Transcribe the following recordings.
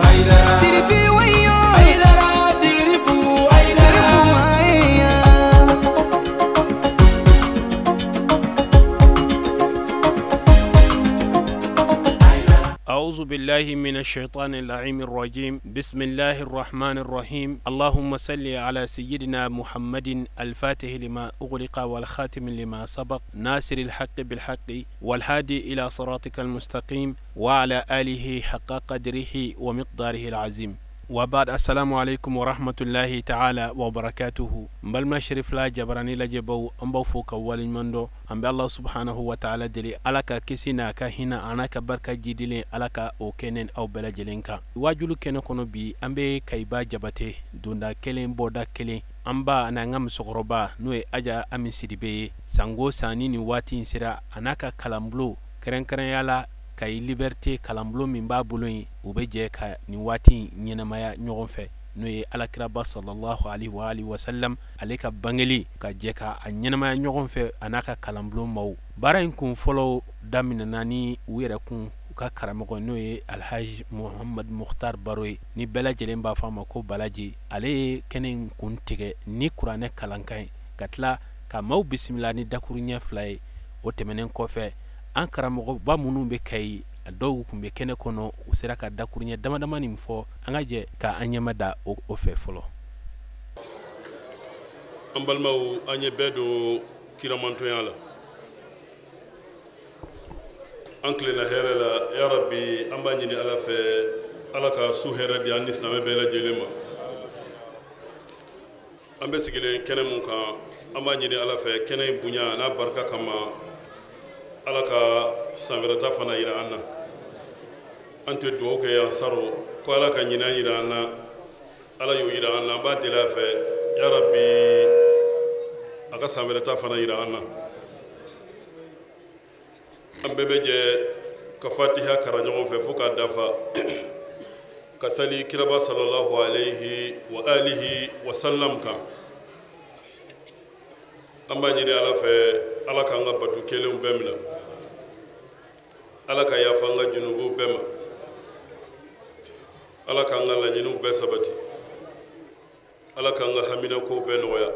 Haidara Sirifi wayo Haidara Sirifu Haidara Sirifu haya. أعوذ بالله من الشيطان اللعين الرجيم. بسم الله الرحمن الرحيم. اللهم صل على سيدنا محمد الفاتح لما أغلق والخاتم لما سبق ناصر الحق بالحق والهادي إلى صراطك المستقيم وعلى آله حق قدره ومقداره العظيم. وبعد، السلام عليكم ورحمة الله تعالى وبركاته. Balima Sherifla jabarani lajɛbaw, an b'aw fo ka waleɲuman dɔn. An bɛ Allah subhanahu wa ta'ala deli, Ala ka kisi n'a ka hinɛ a n'a ka barika jidilen, Ala ka o kɛnɛ aw bɛɛ lajɛlen kan. Wajulu kɛnɛ kɔnɔ bi, an bɛ Kayiba Jabate donda kelen bɔda kelen. An ba ani an ka musokɔrɔba, n'o ye Aja Ami Sidibe ye, sango san ni nin waati in sera, a n'a ka kalanbulon, kɛrɛnkɛrɛnya la Kayi Liberté kalanbulon min b'a bolo yen, u bɛ jɛ ka nin waati in ɲɛnamaya ɲɔgɔn fɛ, n'o ye alakiraba sallallahu alaihi wa alihi wasallam ale ka bangeli, ka jɛ ka a ɲɛnamaya ɲɔgɔn fɛ a n'a ka kalanbulon maaw. Baara in kun fɔlɔ daminɛna ni u yɛrɛ kun u ka karamɔgɔ, n'o ye Alhaji Muhammad Mukhtar Baro ye, ni bɛɛ lajɛlen b'a fɔ a ma ko Balaji. Ale ye kɛnɛ in kun tigɛ ni kuranɛ kalankan ye, ka tila ka maaw bisimila ni dakuruɲɛ 2 ye. O tɛmɛnen kɔfɛ, an karamɔgɔba minnu bɛ Kayi, a dɔw tun bɛ kɛnɛ kɔnɔ, u sera ka dakuruɲɛ dama dama nin fɔ. An ka jɛ ka an ɲɛma da o fɛ fɔlɔ. An balimaw, an ye bɛɛ don kiramantonya la, an tilenna hɛrɛ la. Ya Rabbi, an b'a ɲini Ala fɛ, Ala ka su hɛrɛ di an ni silamɛ bɛɛ lajɛlen ma. An bɛ sigilen kɛnɛ mun kan, an b'a ɲini Ala fɛ, kɛnɛ in bonya n'a barika kama, Ala ka san wɛrɛ ta fana yira an na. An tɛ dugawu kɛ yan saro ko Ala ka ɲinan yira an na, Ala y'o yira an na. An b'a deli a fɛ, ya Rabbi, a ka san wɛrɛ ta fana yira an na. An bɛɛ bɛ jɛ ka fatiha karan ɲɔgɔn fɛ fo k'a dafa, ka sali kiraba sallallahu alayhi wa alihi wa sallam kan. An b'a ɲini Ala fɛ, Ala k'an ka bato kelenw bɛɛ minɛ, Ala ka yafa an ka junubuw bɛɛ ma, Ala k'an ka laɲiniw bɛɛ sabati, Ala k'an ka haminakow bɛɛ nɔgɔya,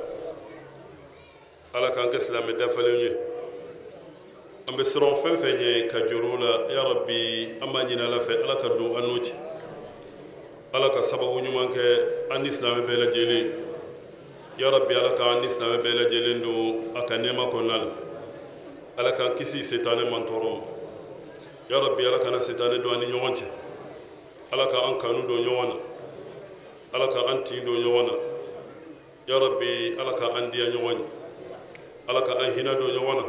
Ala k'an kɛ silamɛ dafalen ye. An bɛ siran fɛn fɛn ɲɛ ka jɔrɔ o la, ya Rabbi, an b'a ɲini Ala fɛ, Ala ka don an n'o cɛ, Ala ka sababu ɲuman kɛ an ni silamɛ bɛɛ lajɛlen. Ya Rabbi, Ala k'an ni silamɛ bɛɛ lajɛlen don a ka nɛɛma kɔnɔna la. Ala k'an kisi setanɛ mantɔɔrɔ ma. Ya Rabbi, Ala kana setanɛ don an ni ɲɔgɔn cɛ. Ala k'an kanu don ɲɔgɔn na, Ala k'an tin don ɲɔgɔn na. Ya Rabbi, Ala k'an diya ɲɔgɔn ye, Ala k'an hinɛ don ɲɔgɔn na.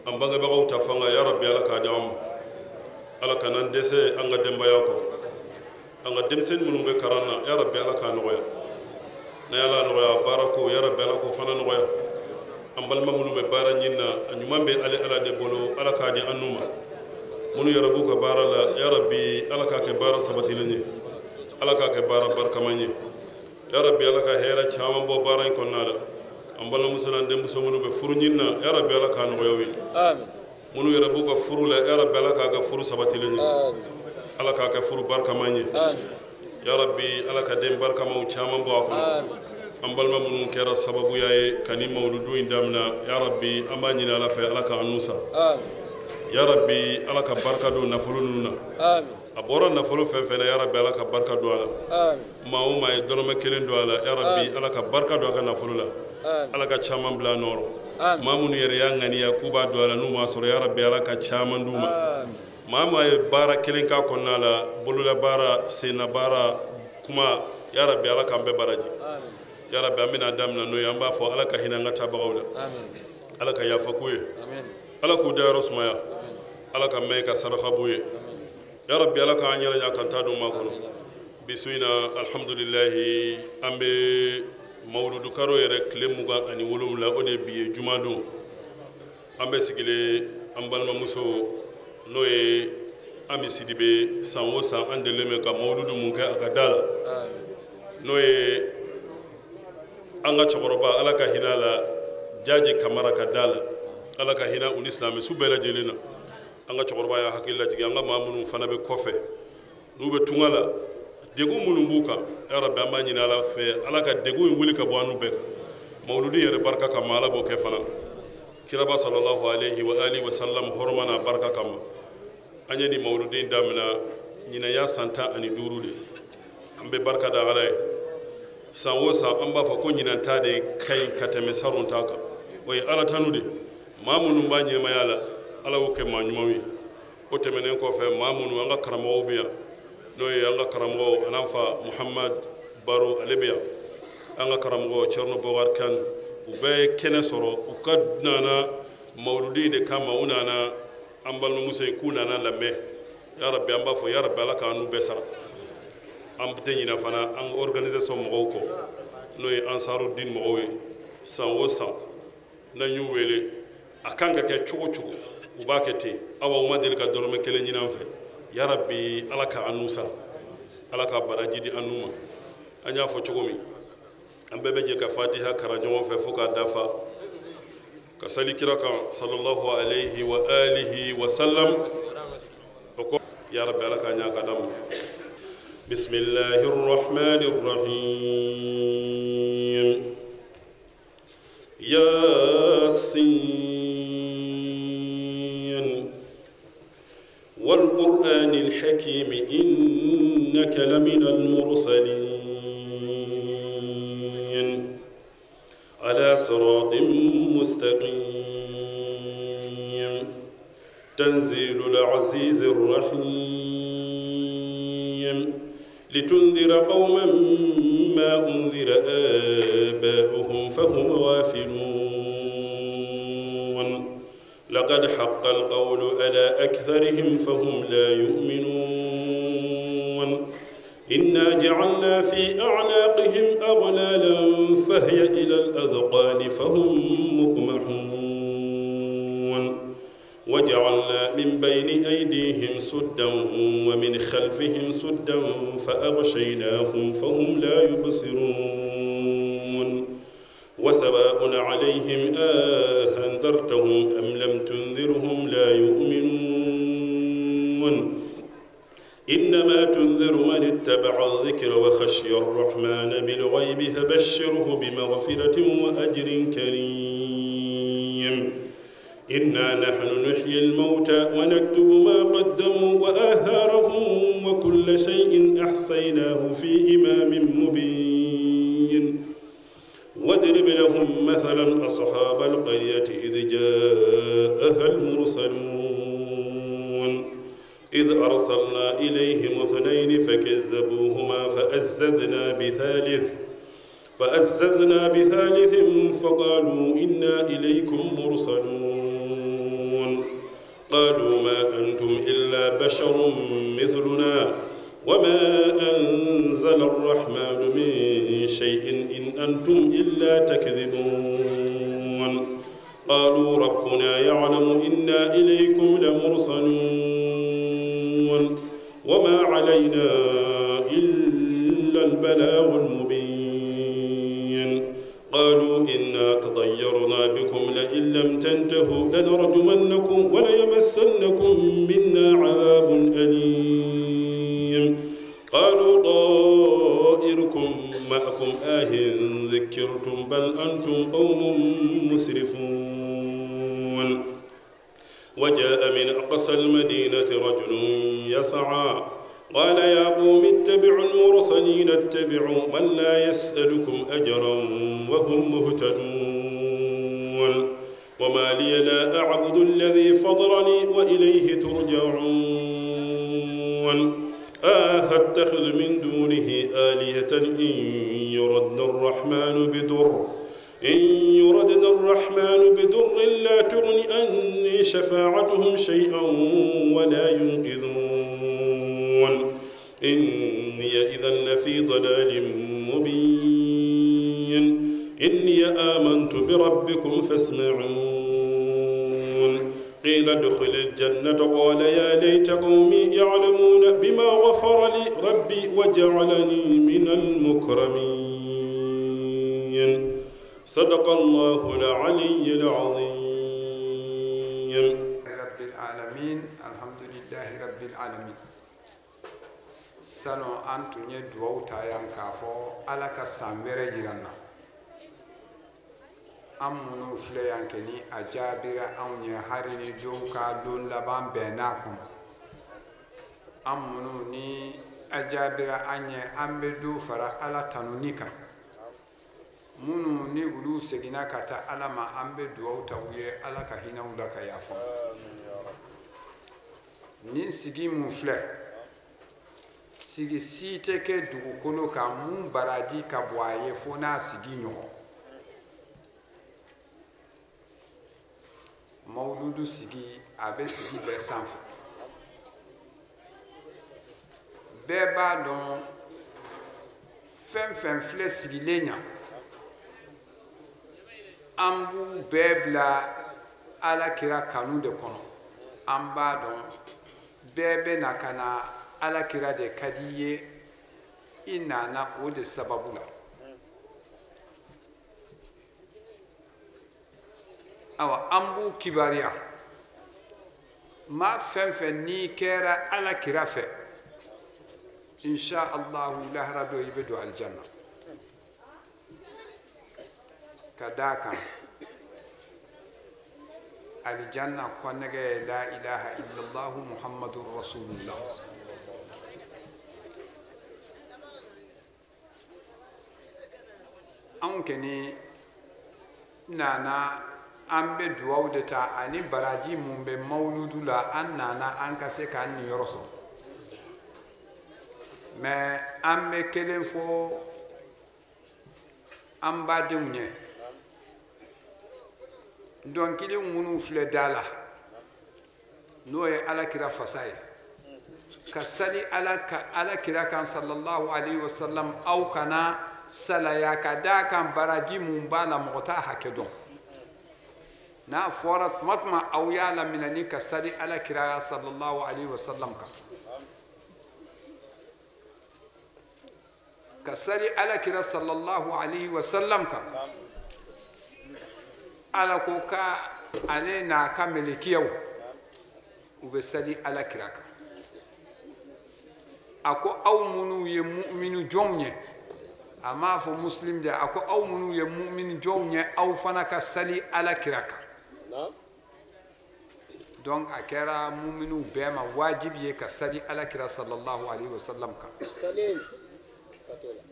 An bangebagaw ta fanga, ya Rabbi, Ala k'a di an ma. Ala kan'an dɛsɛ an ka denbaya kɔrɔ. An ka denmisɛnnin minnu bɛ kalan na, ya Rabbi, Ala k'a nɔgɔya. N'a y'Ala nɔgɔya baara ko, ya Rabbi, Ala k'o fana nɔgɔya. An balima minnu bɛ baara ɲini na, a ɲuman bɛ ale Ala de bolo, Ala k'a di an n'u ma. Minnu yɛrɛ b'u ka baara la, ya Rabbi, Ala k'a kɛ baara sabatilen ye, Ala k'a kɛ baara barikaman ye. Ya Rabbi, Ala ka hɛrɛ caman bɔ baara in kɔnɔna la. An balimamuso n'an denmuso minnu bɛ furu ɲini na, ya Rabbi, Ala k'a nɔgɔya u ye. Minnu yɛrɛ b'u ka furu la, ya Rabbi, Ala k'a kɛ furu sabatilen ye, Ala k'a kɛ furu barikaman ye. Ya Rabbi, Ala ka den barikamaw caman bɔ a kɔnɔ. An balima minnu kɛra sababuya ye ka ni mawuludu in daminɛ, ya Rabbi, an b'a ɲini Ala fɛ, Ala ka an n'u sara. Ya Rabbi, Ala ka barika don nafolo ninnu na. A bɔra nafolo fɛn fɛn na, ya Rabbi, Ala ka barika don a la. Maa o maa ye dɔrɔmɛ kelen don a la, ya Rabbi, Ala ka barika don a ka nafolo la, Ala ka caman bila a nɔrɔ. Maa minnu yɛrɛ y'a ŋaniya k'u b'a don a la n'u m'a sɔrɔ, ya Rabbi, Ala ka caman d'u ma. Maa maa ye baara kelen k'a kɔnɔna la, bololabaara, sennabaara, kuma, ya Rabbi, Ala k'an bɛɛ baraji. Ya Rabbi, an bɛna daminɛ n'o ye. An b'a fɔ Ala ka hinɛ an ka taabagaw la, Ala ka yafa k'u ye, Ala k'u dayɔrɔ sumaya, Ala ka mɛn ka saraka b'u ye. Ya Rabbi, Ala k'an yɛrɛ ɲa kan ta don ma kɔnɔ. Bi su in na, alhamdulilahi, an bɛ mawuludu karo yɛrɛ tile 27, o de ye bi ye, jumadon. An bɛ sigilen an balimamuso, n'o ye Ami Sidibe, san o san an delilen bɛ ka mawuludu mun kɛ a ka da la, n'o ye an ka cɛkɔrɔba, Ala ka hinɛ a la, Jaji Kamara ka da la. Ala ka hinɛ u ni silamɛ su bɛɛ lajɛlen na. An ka cɛkɔrɔba y'a hakili lajigin an ka maa minnu fana bɛ kɔfɛ, N'u bɛ tunga la, degun minnu b'u kan, ya Rabbi an b'a ɲini Ala fɛ, Ala ka degun in wuli ka bɔ an n'u bɛɛ kan. Mawuludi yɛrɛ barika kama, Ala b'o kɛ fana. Kiraba sallallahu alayhi wa alihi wa sallam hɔrɔma n'a barika kama. An ye nin mawuludi in daminɛ ɲinan y'a san 15 de. An bɛ barika da Ala ye. San o san an b'a fɔ ko ɲinan ta de ka ɲi ka tɛmɛ salon ta kan. O ye Ala tanu de. Maa minnu b'a ɲɛmaya la, Ala y'o kɛ maa ɲumanw ye. O tɛmɛnen kɔfɛ, maa minnu an ka karamɔgɔw bɛ yan, n'o ye an ka karamɔgɔ an'an fa Muhamad Baro, ale bɛ yan, an ka karamɔgɔ Thierno Bokar Kane, u bɛɛ ye kɛnɛ sɔrɔ. U ka nana mawuludi de kama, u nana an balimamuso in k'u nana lamɛn. Ya Rabbi, an b'a fɔ ya Rabbi, Ala k'an n'u bɛɛ sara. An tɛ ɲinɛ fana an ka organisation mɔgɔw kɔ, n'o ye Ansarudin mɔgɔw ye. San o san n'an y'u wele, a kan ka kɛ cogo cogo, u b'a kɛ ten. Awa u ma deli ka dɔrɔmɛ kelen ɲini an fɛ. Ya Rabbi, Ala ka an n'u sara, Ala ka baraji di an n'u ma. An y'a fɔ cogo min, an bɛɛ bɛ jɛ ka Fatiha kalan ɲɔgɔn fɛ fo k'a dafa, ka sali kira kan sallallahu alayhi wa alihi wa sallam. O kɔ, ya Rabbi, Ala k'a ɲa ka d'an ma. Bismillahir rahmanir rahim. Yasin wal Qur'anil hakim innaka laminal mursalin ala siratin mustaqim tanzilul azizir rahim لتنذر قوما ما أنذر آباؤهم فهم غافلون لقد حق القول على أكثرهم فهم لا يؤمنون إنا جعلنا في أعناقهم أغلالا فهي إلى الأذقان فهم مقمحون وجعلنا من بين أيديهم سدا ومن خلفهم سدا فأغشيناهم فهم لا يبصرون وسواء عليهم أأنذرتهم أم لم تنذرهم لا يؤمنون إنما تنذر من اتبع الذكر وخشي الرحمن بالغيب فبشره بمغفرة وأجر كريم إنا نحن نحيي الموتى ونكتب ما قدموا وآثارهم وكل شيء أحصيناه في إمام مبين واضرب لهم مثلا أصحاب القرية إذ جاءها المرسلون إذ أرسلنا إليهم اثنين فكذبوهما فأززنا بثالث فقالوا إنا إليكم مرسلون قالوا ما أنتم إلا بشر مثلنا وما أنزل الرحمن من شيء إن أنتم إلا تكذبون قالوا ربنا يعلم إنا إليكم لمرسلون وما علينا إلا البلاغ المبين قالوا إنا تطيرنا بكم لئن لم تنتهوا لنرجمنكم وليمسنكم منا عذاب أليم قالوا طائركم معكم آه ذكرتم بل أنتم قوم مسرفون وجاء من أقصى المدينة رجل يسعى قال يا قوم اتبعوا المرسلين اتبعوا من لا يسألكم أجرا وهم مهتدون وما لي لا أعبد الذي فطرني وإليه ترجعون أتخذ من دونه آلهة إن يردنا الرحمن بدر لا تغن عني شفاعتهم شيئا ولا ينقذون إني إذا لفي ضلال مبين إني آمنت بربكم فاسمعون قيل ادخل الجنة قال يا ليت قومي يعلمون بما غفر لي ربي وجعلني من المكرمين صدق الله العلي العظيم. رب العالمين الحمد لله رب العالمين. Salon an tun ye duwawu ta yan k'a fɔ Ala ka san wɛrɛ yira n na. An minnu filɛ yan kɛ ni a jaabira anw ye hari ni don ka don laban bɛnn'a kɔnɔ. An minnu ni a jaabira an ye an bɛ dɔ fara Ala tanuni kan. Minnu ni olu seginna ka taa Ala ma an bɛ duwawu ta u ye Ala ka hinɛ u la ka yafa. Nin sigi mun filɛ, sigi si tɛ kɛ dugukolo kan mun baraji ka bɔ a ye fo n'a sigi ɲɔgɔn. Mawuludu sigi a bɛ sigi bɛɛ sanfɛ. Bɛɛ b'a dɔn fɛn fɛn filɛ sigilen ɲa, an b'u bɛɛ bila Ala kira kanu de kɔnɔ. An b'a dɔn bɛɛ bɛ na ka na Ala kira de ka di i ye, i nana o de sababu la. Awa an b'u kibaruya maa fɛn fɛn n'i kɛra Ala kira fɛ, insha Allahu lahara don i bɛ don alijanna. Ka d'a kan alijanna kɔnɛgɛ ye la ilaha illallahu muhammadur rasulullah. Anw kɔni nana an bɛ duwawu de ta ani baraji mun bɛ mawuludu la, an nana an ka se k'an niyɔrɔ sɔrɔ. Mais an bɛ kelen fɔ an badenw ye. Dɔnkili minnu filɛ da la, n'o ye Ala kira fasa ye, ka sali Ala ka Ala kira kan sallallahu alaihi wasallam, aw kana salaya ka d'a kan baraji mun b'a la mɔgɔ t'a hakɛ dɔn. N'a fɔra tuma tuma aw y'a laminɛ ni ka sali Ala kira sallallahu alaihi wasallam kan, ka sali Ala kira sallallahu alaihi wasallam kan, Ala ko ka ale n'a ka melekiyaw u bɛ sali Ala kira kan. A ko aw minnu ye mu'minu jɔnw ye, a m'a fɔ muslim dɛ, a ko aw minnu ye mu'minu jɔnw ye, aw fana ka sali Ala kira kan. Donc a kɛra mu'minu bɛɛ ma wajibi ye ka sali Ala kira sallallahu alaihi wasallam kan.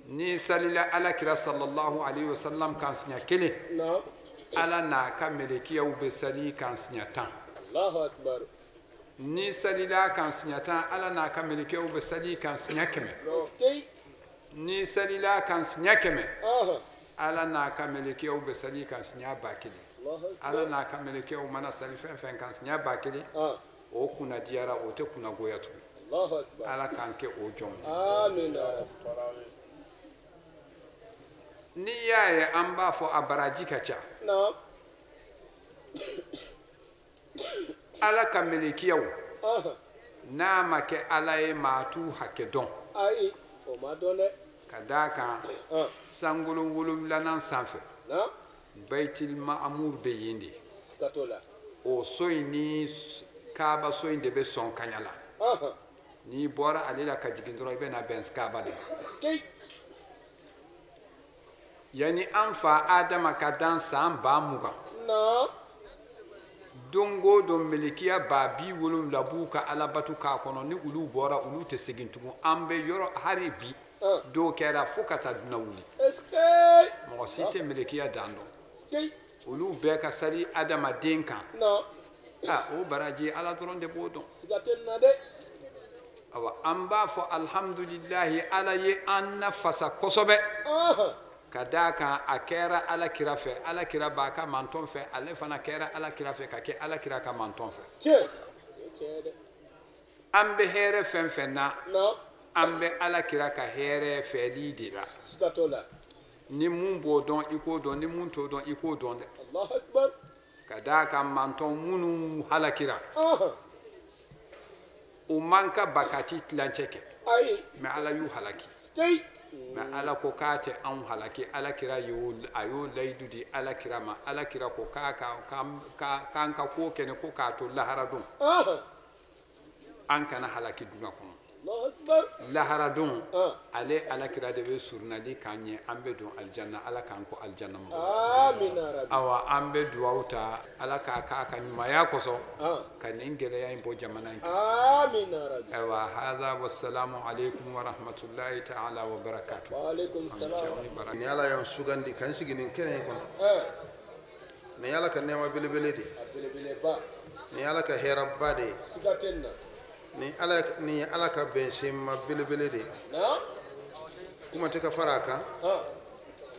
Ni salila Ala kira sallallahu alaihi wasallam kan siɲɛ kelen, Ala n'a ka melekiyaw bɛ sali kan siɲɛ 10. Allahu akbar. Ni salila kan siɲɛ 10, Ala n'a ka melekiyaw bɛ sali kan siɲɛ 100. Ni salila kan siɲɛ 100, Ala n'a ka melekiyaw bɛ sali kan siɲɛ 1000. Ala n'a ka melekiyaw mana sali fɛn fɛn kan siɲɛ 1000, o kunna diyara, o tɛ kunnagoya tugun. Ala k'an kɛ o jɔn. Amina. N'i y'a ye an b'a fɔ a baraji ka ca, Ala ka melekiyaw n'a ma kɛ Ala ye maa t'u hakɛ dɔn. Ayi, o ma dɔn dɛ. Ka d'a kan sankolo 7nan sanfɛ, Baitil Ma'amur bɛ yen de. O so in ni Kaaba so in de bɛ sɔn kaɲa la. N'i bɔra ale la ka jigin dɔrɔn i bɛ na bɛn Kaaba de ma. Yanni an fa Adama ka dan san 20,000, don o don melekiya 70,000 b'u ka alabatu k'a kɔnɔ, ni olu bɔra olu tɛ segin tugun. An bɛ yɔrɔ hali bi dɔw kɛra fo ka taa dunan wuli, mɔgɔ si tɛ melekiya dan dɔn. Olu bɛɛ ka sali adamaden kan. O baraji Ala dɔrɔn de b'o dɔn. Awa an b'a fɔ alhamdulilahi, Ala ye an nafasa kosɛbɛ. Ka d'a kan a kɛra Ala kira fɛ, Ala kira b'a ka mantɔn fɛ, ale fana kɛra Ala kira fɛ ka kɛ Ala kira ka mantɔn fɛ. An bɛ hɛrɛ fɛn fɛn na, an bɛ Ala kira ka hɛrɛ fɛli de la. Ni mun b'o dɔn i k'o dɔn, ni mun t'o dɔn i k'o dɔn dɛ. Ka d'a kan mantɔn minnu halakira, u man ka bakati tilancɛ kɛ, mais Ala y'u halaki. Mais Ala ko k'a tɛ anw halaki. Ala kira y'o a y'o layidu di Ala kira ma. Ala kira ko k'a k'an ka ko kɛ ni ko k'a to lahara don, an kana halaki dunan kɔnɔ. Laharadon ale ala kira de bɛ surunali k'an ɲɛ an bɛ don alijanna ala k'an ko alijanna mɔgɔ. Amina rabi. Awa an bɛ duwawu ta ala k'a k'a ka ɲumanya kosɔn ka nin gɛlɛya in bɔ jamana in kan. Amina rabi. Ayiwa haza wasalamu aleykum wa rahmatulahi ta'ala wa barakatuh. Wa aleykum salaam. Ni ala y'an sugandi k'an sigi nin kɛnɛ in kɔnɔ. Nin y'ala ka nɛɛma belebele de ye. A belebeleba. Nin y'ala ka hɛrɛba de ye. Siga tɛ nin na. Ni ala ka bɛnsenma belebele de ye. Kuma tɛ ka fara a kan.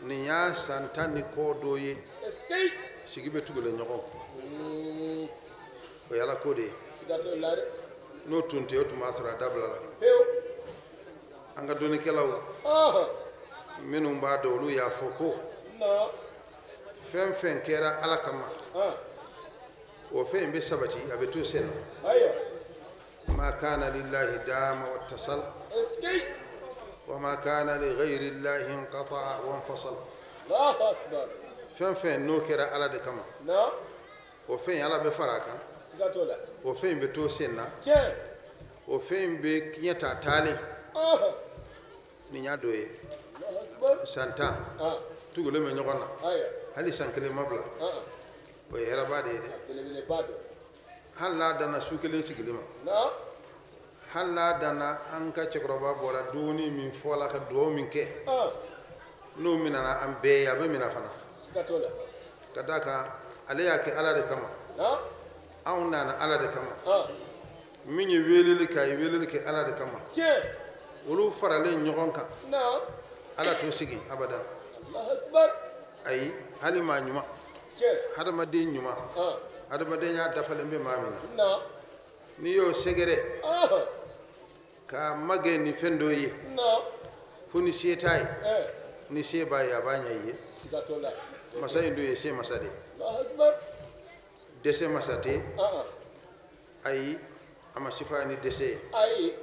Nin y'a san 10 ni kɔ dɔ ye. Sigi bɛ tugulen ɲɔgɔn kɔ. O ye ala ko de ye. N'o tun tɛ o tun b'a sɔrɔ a dabila la. An ka dɔnnikɛlaw minnu b'a dɔn olu y'a fɔ ko fɛn fɛn kɛra ala kama o fɛn in bɛ sabati a bɛ to sen na. ما كان لله دام واتصل وما كان لغير الله انقطع وانفصل. الله أكبر. فين فين نوكر على دكما. نعم. وفين على بفرقة. وفين بتوسينا. وفين بكنيتا تالي. نيادوي. سانتا. تقول من يقولنا. هل سانكلي مبلا. ويهربادي. Hali n'a danna su kelen sigili ma hali n'a danna an ka cɛkɔrɔba bɔra dumuni min fɔ la ka dugawu min kɛ n'o minɛna an bɛɛ ye a bɛ minɛ fana ka d'a kan ale y'a kɛ ala de kama anw nana ala de kama min ye weleli kɛ a ye weleli kɛ ala de kama olu faralen ɲɔgɔn kan ala t'o sigi abadan ayi hali maa ɲuman hadamaden ɲuman adamadenya dafalen bɛ maa min na n'i y'o sɛgɛrɛ k'a magɛn ni fɛn dɔ ye fo ni se t'a ye ni se b'a ye a b'a ɲɛ i ye masa in dun ye se masa de ye dɛsɛ masa tɛ ayi a ma sifa ni dɛsɛ ye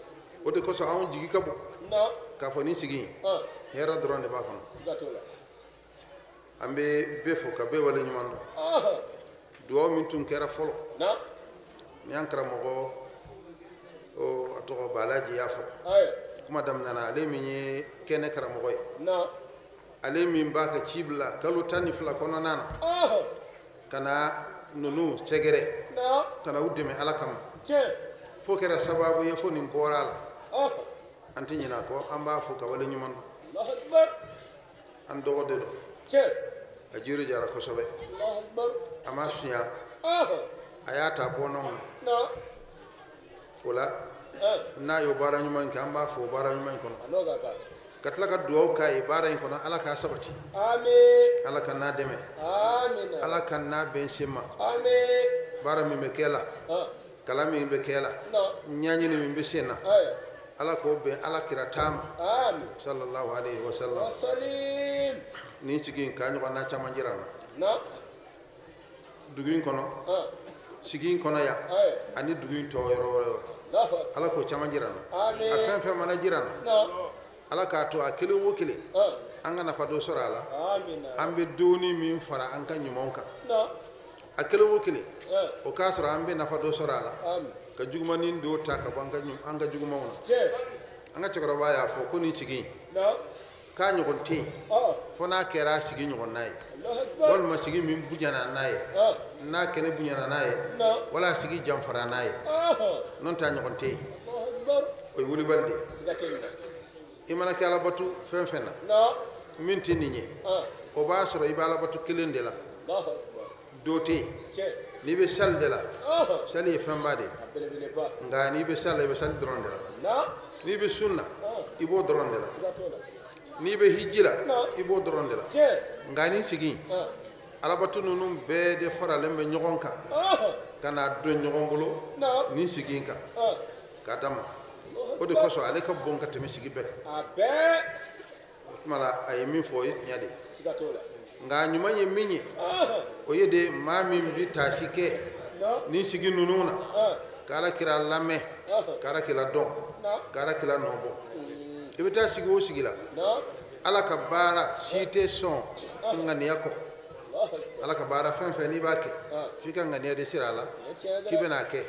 o de kosɔn anw jigi ka bon k'a fɔ nin sigi in hɛrɛ dɔrɔn de b'a kɔnɔ an bɛ bɛɛ fo ka bɛɛ wale ɲuman dɔn. Duwawu min tun kɛra fɔlɔ ni an karamɔgɔ a tɔgɔ Balaji y'a fɔ kuma daminɛna ale min ye kɛnɛ karamɔgɔ ye ale min b'a ka ci bila kalo 12 kɔnɔna na ka na ninnu sɛgɛrɛ ka na u dɛmɛ ala kama fo kɛra sababu ye fo nin bɔra a la an tɛ ɲinɛ a kɔ an b'a fo ka wale ɲuman dɔn an dɔgɔ de don a jiri jara kosɛbɛ a ma sunya a y'a ta bɔnnaw na o la n'a y'o baara ɲuman in kɛ an b'a fo o baara ɲuman in kɔnɔ ka tila ka dugawu k'a ye baara in kɔnɔ ala k'a sabati ala ka n'a dɛmɛ ala ka n'a bɛn sen ma baara min bɛ kɛ la kalan min bɛ kɛ la ɲɛɲini min bɛ sen na ala k'o bɛn ala kira taama sallallahu alayhi wa sallam nin sigi in k'a ɲɔgɔnna caman jira n na dugu in kɔnɔ sigi in kɔnɔ yan ani dugu in tɔ yɔrɔ wɛrɛ la ala k'o caman jira n na a fɛn fɛn mana jira n na ala k'a to a kelen o kelen an ka nafa dɔ sɔrɔ a la an bɛ donni min fara an ka ɲumanw kan a kelen o kelen o k'a sɔrɔ an bɛ nafa dɔ sɔrɔ a la ka jugumanin dɔw ta ka bɔ an ka jugumanw na an ka cɛkɔrɔba y'a fɔ ko nin sigi in k'a ɲɔgɔn tɛ yen fo n'a kɛra sigi ɲɔgɔnna ye walima sigi min bonyana n'a ye n'a kɛnɛ bonyana n'a ye wala sigi janfara n'a ye n'o tɛ a ɲɔgɔn tɛ yen o ye wulibali de ye i mana kɛ alabatu fɛn fɛn na min tɛ nin ye o b'a sɔrɔ i bɛ alabatu kelen de la dɔ tɛ yen n'i bɛ sali de la sali ye fɛnba de ye nka n'i bɛ sali la i bɛ sali dɔrɔn de la n'i bɛ sun na i b'o dɔrɔn de la n'i bɛ hiji la i b'o dɔrɔn de la nka ni sigi alabatu ninnu bɛɛ de faralen bɛ ɲɔgɔn kan ka na don ɲɔgɔn bolo ni sigi in kan k'a d'a ma o de kosɔn ale ka bon ka tɛmɛ sigi bɛɛ kan o tuma la a ye min fɔ o ye tiɲɛ de ye nka ɲuman ye min ye o ye de maa min bɛ taasi kɛ ni sigi ninnu na ka ala kira lamɛn ka ala kira dɔn ka ala kira nɔ bɔ i bɛ taa sigi o sigi la ala ka baara si tɛ sɔn ŋaniya kɔ ala ka baara fɛn fɛn n'i b'a kɛ f'i ka ŋaniya de siri a la k'i bɛna a kɛ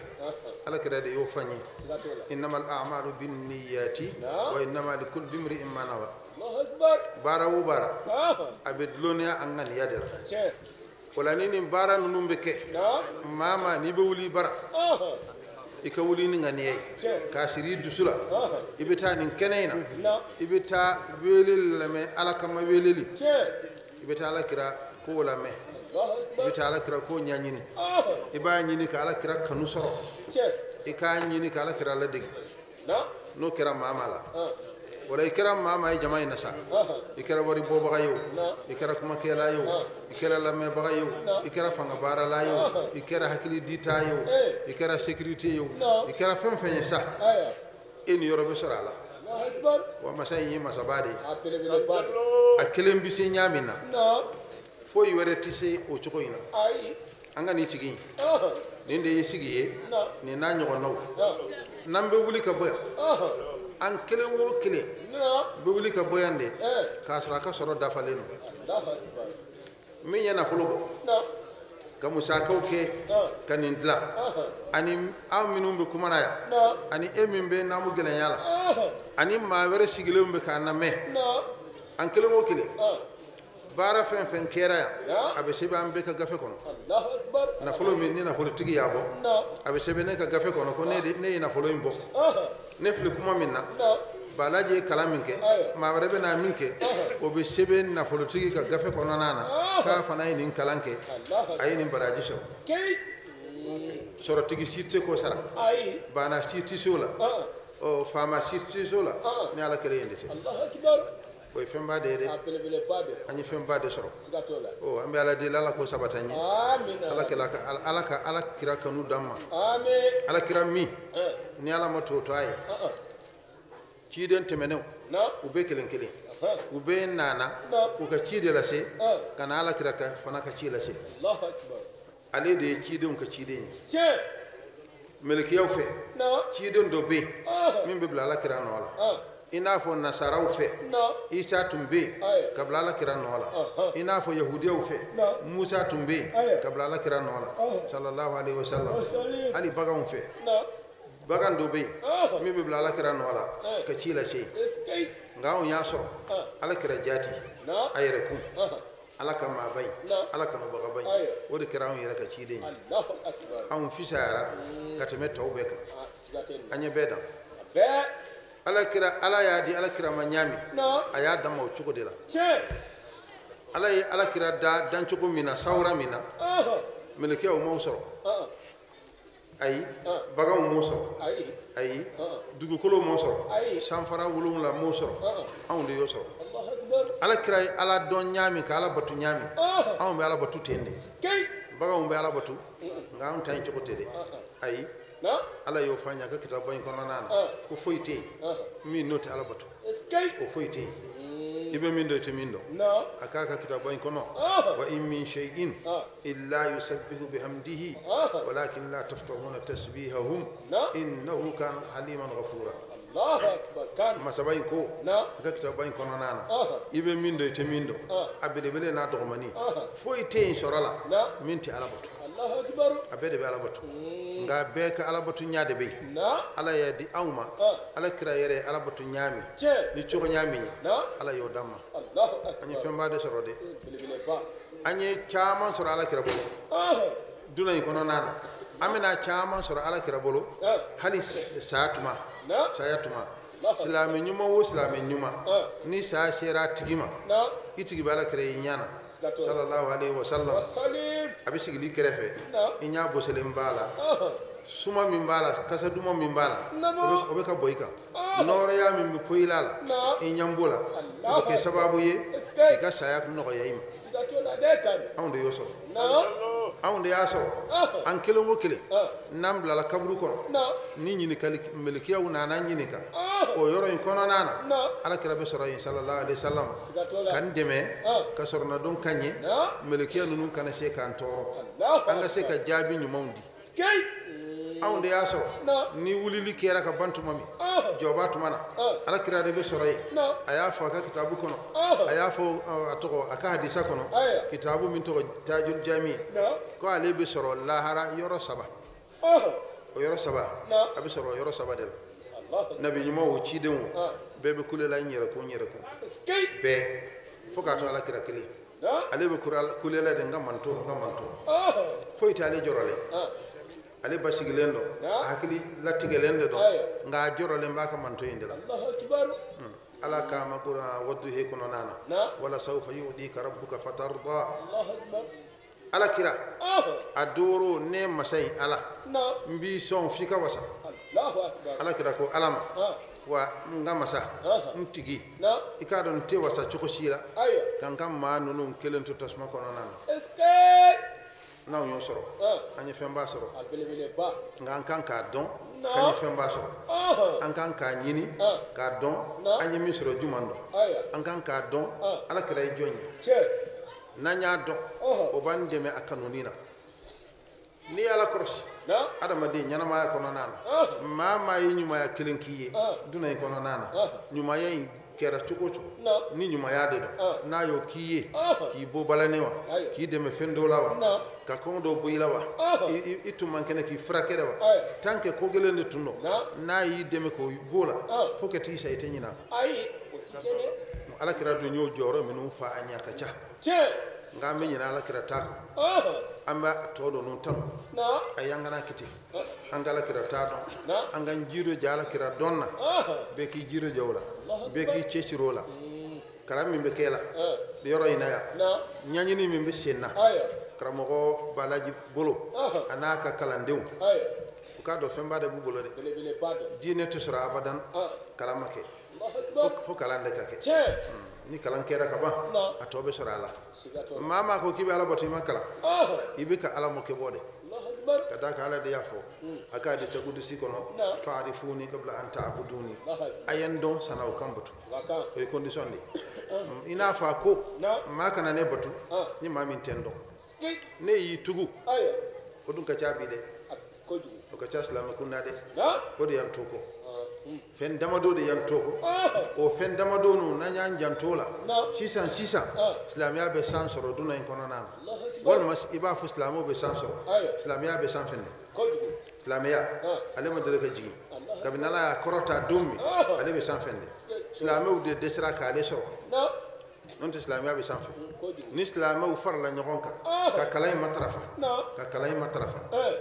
Ala kira de y'o fɔ an ye innamal a'malu binniyati wa innama likulli imri'in ma nawa. Baara o baara a bɛ dulonniya an ŋaniya de la. O la ni nin baara ninnu bɛ kɛ maa maa n'i bɛ wuli bara i ka wuli ni ŋaniya ye k'a siri i dusu la i bɛ taa nin kɛnɛ in na i bɛ taa weleli lamɛn Ala kama weleli i bɛ taa Ala kira ko lamɛn i bɛ taa Ala kira ko ɲɛɲini i b'a ɲini ka Ala kira kanu sɔrɔ i k'a ɲini ka Ala kira ladege n'o kɛra maa maa la o la i kɛra maa maa ye jama in na sa i kɛra wari bɔbaga ye o i kɛra kumakɛla ye o i kɛra lamɛnbaga ye o i kɛra fangabaarala ye o i kɛra hakili dita ye o i kɛra sécurité ye o i kɛra fɛn fɛn ye sa e ni yɔrɔ bɛ sɔrɔ a la. Wa masa in ye masaba de ye a kelen bɛ se ɲa min na foyi wɛrɛ tɛ se o cogo in na. An ka nin sigi in nin de ye sigi ye nin n'a ɲɔgɔnnaw n'an bɛ wuli ka bɔ yan an kelen o kelen bɛ wuli ka bɔ yan de k'a sɔrɔ a ka sɔrɔ dafalen don. Min ye nafolo bɔ ka musakaw kɛ ka nin dilan ani aw minnu bɛ kuma na yan ani e min bɛ naamu gɛlɛnya la ani maa wɛrɛ sigilenw bɛ k'an lamɛn an kelen o kelen baara fɛn fɛn kɛra yan a bɛ sɛbɛn an bɛɛ ka gafe kɔnɔ. Nafolo min ni nafolotigi y'a bɔ a bɛ sɛbɛn ne ka gafe kɔnɔ ko ne ye nafolo in bɔ ne fili kuma min na Balaji ye kalan min kɛ maa wɛrɛ bɛ na min kɛ o bɛ sɛbɛn nafolotigi ka gafe kɔnɔna na k'a fana ye nin kalan kɛ a ye nin baraji sɔrɔ. Sɔrɔtigi si tɛ se k'o sara baana si tɛ se o la faama si tɛ se o la ni Ala kelen in de tɛ. O ye fɛnba de ye dɛ an ye fɛnba de sɔrɔ. An bɛ Ala deli Ala k'o sabati an ye Ala ka Ala kira kanu d'an ma. Ala kira min ni Ala ma to a ye ciden tɛmɛnenw u bɛɛ kelen kelen u bɛɛ nana u ka ci de lase ka na Ala kira fana ka ci lase. Ale de ye cidenw ka ciden ye. Mɛlɛkɛyaw fɛ ciden dɔ bɛ yen min bɛ bila Ala kira nɔ la. I n'a fɔ nasaraw fɛ Isa tun bɛ yen ka bila Ala kira nɔ la. I n'a fɔ yahudiyaw fɛ Musa tun bɛ yen ka bila Ala kira nɔ la sallallahu alaihi wa sallam. Hali baganw fɛ bagan dɔ bɛ yen min bɛ bila Ala kira nɔ la ka ci lase. Nka anw y'a sɔrɔ Ala kira jaati a yɛrɛ kun Ala ka maaba in Ala kanubagaba in o de kɛra anw yɛrɛ ka ciden ye. Anw fisayara ka tɛmɛ tɔw bɛɛ kan an ye bɛɛ dan. Ala kira Ala y'a di Ala kira ma ɲaami a y'a d'a ma o cogo de la. Ala ye Ala kira da dancogo min na sawura min na mɛlɛkɛw m'o sɔrɔ ayi baganw m'o sɔrɔ ayi dugukolo m'o sɔrɔ sanfara 7 m'o sɔrɔ anw de y'o sɔrɔ. Ala kira ye Ala dɔn ɲaami ka Ala batu ɲaami anw bɛ Ala batu ten de. Baganw bɛ Ala batu nka anw ta in cogo tɛ dɛ ayi. Ala y'o fɔ an ye a ka kitaba in kɔnɔna na ko foyi tɛ yen min n'o tɛ Ala batu o foyi tɛ yen i bɛ min dɔn i tɛ min dɔn a k'a ka kitaba in kɔnɔ wa in min shay'in illa yusabbihu bihamdihi walakin la tafqahuna tasbihahum innahu kana haliman ghafura. Masaba in ko a ka kitaba in kɔnɔna na i bɛ min dɔn i tɛ min dɔn a belebele n'a dɔgɔmani foyi tɛ yen sɔrɔ la min tɛ Ala batu a bɛɛ de bɛ Ala batu nka bɛɛ ka Ala batu ɲa de bɛ yen. Ala y'a di anw ma Ala kira yɛrɛ ye Ala batu ɲaami ni cogo ɲaami ye Ala y'o d'an ma. An ye fɛnba de sɔrɔ dɛ an ye caman sɔrɔ Ala kira bolo dunan in kɔnɔna na an bɛna caman sɔrɔ Ala kira bolo hali saya tuma silamɛ ɲuman o silamɛ ɲuman ni saya sera a tigi ma i tigi bɛ Ala kira i ɲɛ na sallallahu alaihi wa sallam a bɛ sigili kɛrɛfɛ i ɲɛ bɔsilen b'a la suma min b'a la kasa duman min b'a la o bɛ ka bɔ i kan nɔɔrɔya min bɛ poyi la i ɲɛ b'o la o bɛ kɛ sababu ye k'i ka saya nɔgɔya i ma. Anw de y'o sɔrɔ anw de y'a sɔrɔ an kelen o kelen n'an bilala kaburu kɔnɔ ni ɲininkali mɛlɛkɛyaw nana ɲininka o yɔrɔ in kɔnɔna na Ala kira bɛ sɔrɔ yen sallallahu alaihi wa sallam ka n dɛmɛ ka sɔrɔ na don ka ɲɛ mɛlɛkɛya ninnu kana se k'an tɔɔrɔ an ka se ka jaabi ɲumanw di. Anw de y'a sɔrɔ ni wulili kɛra ka ban tuma min jɔba tuma na Ala kira de bɛ sɔrɔ yen. A y'a fɔ a ka kitabu kɔnɔ a y'a fɔ a tɔgɔ a ka hadisa kɔnɔ kitabu min tɔgɔ Tajul Jami ko ale bɛ sɔrɔ lahara yɔrɔ 3. O yɔrɔ saba a bɛ sɔrɔ o yɔrɔ saba de la nabi ɲuman o cidenw o bɛɛ bɛ kule la n yɛrɛ kun n yɛrɛ kun bɛɛ fo k'a to ala kira kelen ale bɛ kule la de n ka manto n ka manto foyi t'ale jɔrɔlen ale basigilen don a hakili latigɛlen de don nka a jɔrɔlen b'a ka manto in de la ala kama wadduhe kɔnɔna na wala sawfa yu'dika rabbuka fatarda ala kira a dooro ne masa in ala n b'i sɔn f'i ka wasa ala kira ko ala ma wa n ka masa n tigi i k'a dɔn n tɛ wasa cogo si la ka n ka maa ninnu kelen to tasuma kɔnɔna na n'anw y'o sɔrɔ an ye fɛnba sɔrɔ nka an kan k'a dɔn k'an ye fɛnba sɔrɔ an kan k'a ɲini k'a dɔn an ye min sɔrɔ jumɛn dɔn an kan k'a dɔn ala kira ye jɔn ye n'an y'a dɔn o b'an dɛmɛ a kanuni na n'i ye ala kɔlɔsi adamaden ɲɛnamaya kɔnɔna na maa maa ye ɲumanya kelen k'i ye dunan in kɔnɔna na ɲumanya in kɛra cogo o cogo ni ɲumanya de don n'a y'o k'i ye k'i bɔ balani wa k'i dɛmɛ fɛn dɔ la wa ka kɔngɔ dɔ bɔ i la wa i tun man kɛnɛ k'i furakɛ wa tant que ko gɛlɛn de tun don n'a y'i dɛmɛ k'o b'o la fo ka t'i sa i tɛ ɲinɛ ala kira dun y'o jɔyɔrɔ minnu fa a ɲɛ a ka ca nka an bɛ ɲinɛ ala kira ta kɔ an b'a tɔ ninnu tanu a y'an kana kɛ ten an ka ala kira ta dɔn an k'an jiro ja ala kira dɔn na bɛɛ k'i jiro ja o la bɛɛ k'i cɛsiri o la kalan min bɛ kɛ la yɔrɔ in na yan ɲɛɲini min bɛ sen na karamɔgɔ Balaji bolo a n'a ka kalandenw u k'a dɔn fɛnba de b'u bolo dɛ diinɛ tɛ sɔrɔ abadan kalan ma kɛ fo kalan de ka kɛ ni kalan kɛra ka ban a tɔ bɛ sɔrɔ a la maa maa ko k'i bɛ ala bato i ma kalan i bɛ ka ala mɔkɛ bɔ de ka d'a kan ala de y'a fɔ a k'a di sakudusi kɔnɔ fa'arifuni qabla an ta'buduni a ye n dɔn san'aw kan bato o ye condition de ye i n'a fɔ a ko maa kana ne bato ni maa min tɛ n dɔn ne y'i tugu o dun ka ca bi dɛ o ka ca silamɛ kunda dɛ o de y'an to kɔ fɛn damadɔ de y'an to kɔ o fɛn damadɔ ninnu n'an y'an janto o la sisan sisan silamɛya bɛ san sɔrɔ dunan in kɔnɔna na walima i b'a fɔ silamɛw bɛ san sɔrɔ silamɛya bɛ san fɛn de silamɛya ale ma deli ka jigin kabini ala y'a kɔrɔta don min ale bɛ san fɛn de silamɛw de dɛsɛra k'ale sɔrɔ n'o tɛ silamɛya bɛ sanfɛ ni silamɛw farala ɲɔgɔn kan ka kalan in matarafa ka kalan in matarafa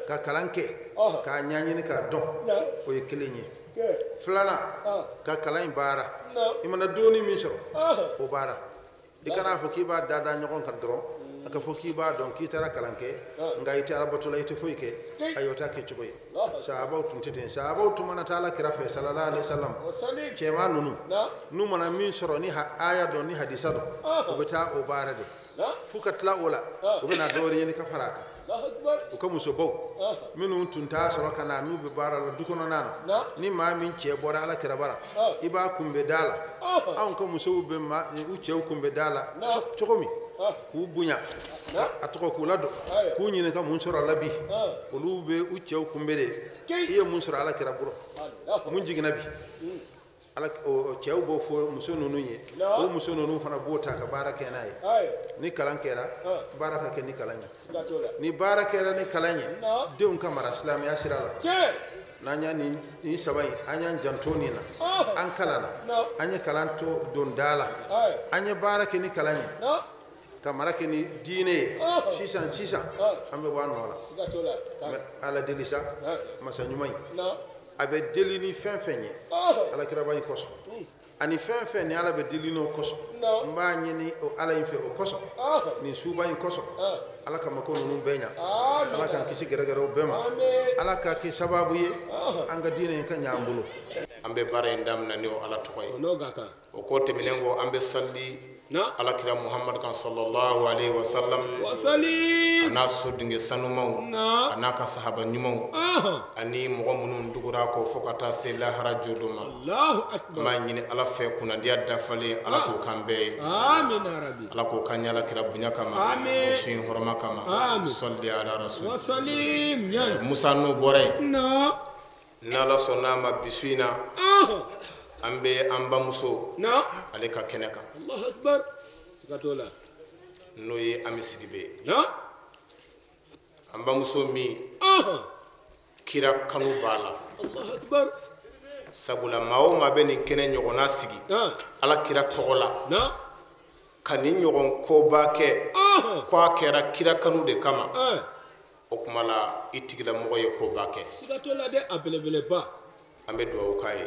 ka kalan kɛ k'a ɲɛɲini k'a dɔn o ye kelen ye filanan ka kalan in baara i mana donni min sɔrɔ o baara i kana fɔ k'i b'a da ɲɔgɔn kan dɔrɔn a ka fɔ k'i b'a dɔn k'i taara kalan kɛ nka i tɛ alabato la i tɛ foyi kɛ ayi o t'a kɛ cogo ye sahabaw tun tɛ ten sahabaw tun mana taa ala kira fɛ sallallahu alaihi wasallam cɛman ninnu n'u mana min sɔrɔ ni aya dɔn ni hadisa dɔn u bɛ taa o baara de f'u ka tila o la u bɛ na dɔ wɛrɛ ɲini ka fara a kan u ka musobaw minnu tun t'a sɔrɔ ka na n'u bɛ baara la du kɔnɔna na ni maa min cɛ bɔra ala kira bara i b'a kunbɛ da la anw ka musow bɛ u cɛw kunbɛ da la cogo min k'u bonya a tɔgɔ k'u ladon k'u ɲininka mun sɔrɔ a la bi olu bɛ u cɛw kunbɛ de i ye mun sɔrɔ ala kira bolo mun jiginna bi ala cɛw b'o fɔ muso ninnu ye o muso ninnu fana b'o ta ka baara kɛ n'a ye ni kalan kɛra baara ka kɛ ni kalan ye ni baara kɛra ni kalan ye denw ka mara silamɛya sira la n'an y'a nin saba in an y'an janto nin na an kalanna an ye kalan to don da la an ye baara kɛ ni kalan ye ka mara kɛ ni diinɛ ye sisan sisan an bɛ bɔ a nɔ la mɛ ala deli sa masa ɲuman in a bɛ deli ni fɛn fɛn ye ala kiraba in kosɔn ani fɛn fɛn ni ala bɛ deli n'o kosɔn n b'a ɲini o ala in fɛ o kosɔn nin suba in kosɔn ala ka mako ninnu bɛɛ ɲa ala k'an kisi gɛrɛgɛrɛw bɛɛ ma ala ka kɛ sababu ye an ka diinɛ in ka ɲɛ an bolo. An bɛ baara in daminɛ ni o ala tɔgɔ ye o kɔ tɛmɛnen kɔ an bɛ sali ala kira Muhamadu kan sallallahu alaihi wa sallam a n'a sodenkɛ sanumaw a n'a ka sahaba ɲumanw ani mɔgɔ minnu dugura kɔ fo ka taa se lahara jodon ma an b'a ɲini ala fɛ kunnadiya dafalen ala k'o kan bɛɛ ye ala k'o kan ɲɛ ala kira bonya kama o su in hɔrɔma kama sɔli ala rasul Musa n'o bɔra yen n'ala sɔnna a ma bi su in na an bɛ an bamuso ale ka kɛnɛ kan n'o ye Ami Sidibe ye an bamuso min Kira kanu b'a la. Sabula maa o maa bɛ nin kɛnɛ ɲɔgɔnna sigi ala kira tɔgɔ la ka nin ɲɔgɔn koba kɛ ko a kɛra kira kanu de kama o tuma la i tigilamɔgɔ ye koba kɛ. Siga t'o la dɛ, a belebeleba. An bɛ dugawu k'a ye.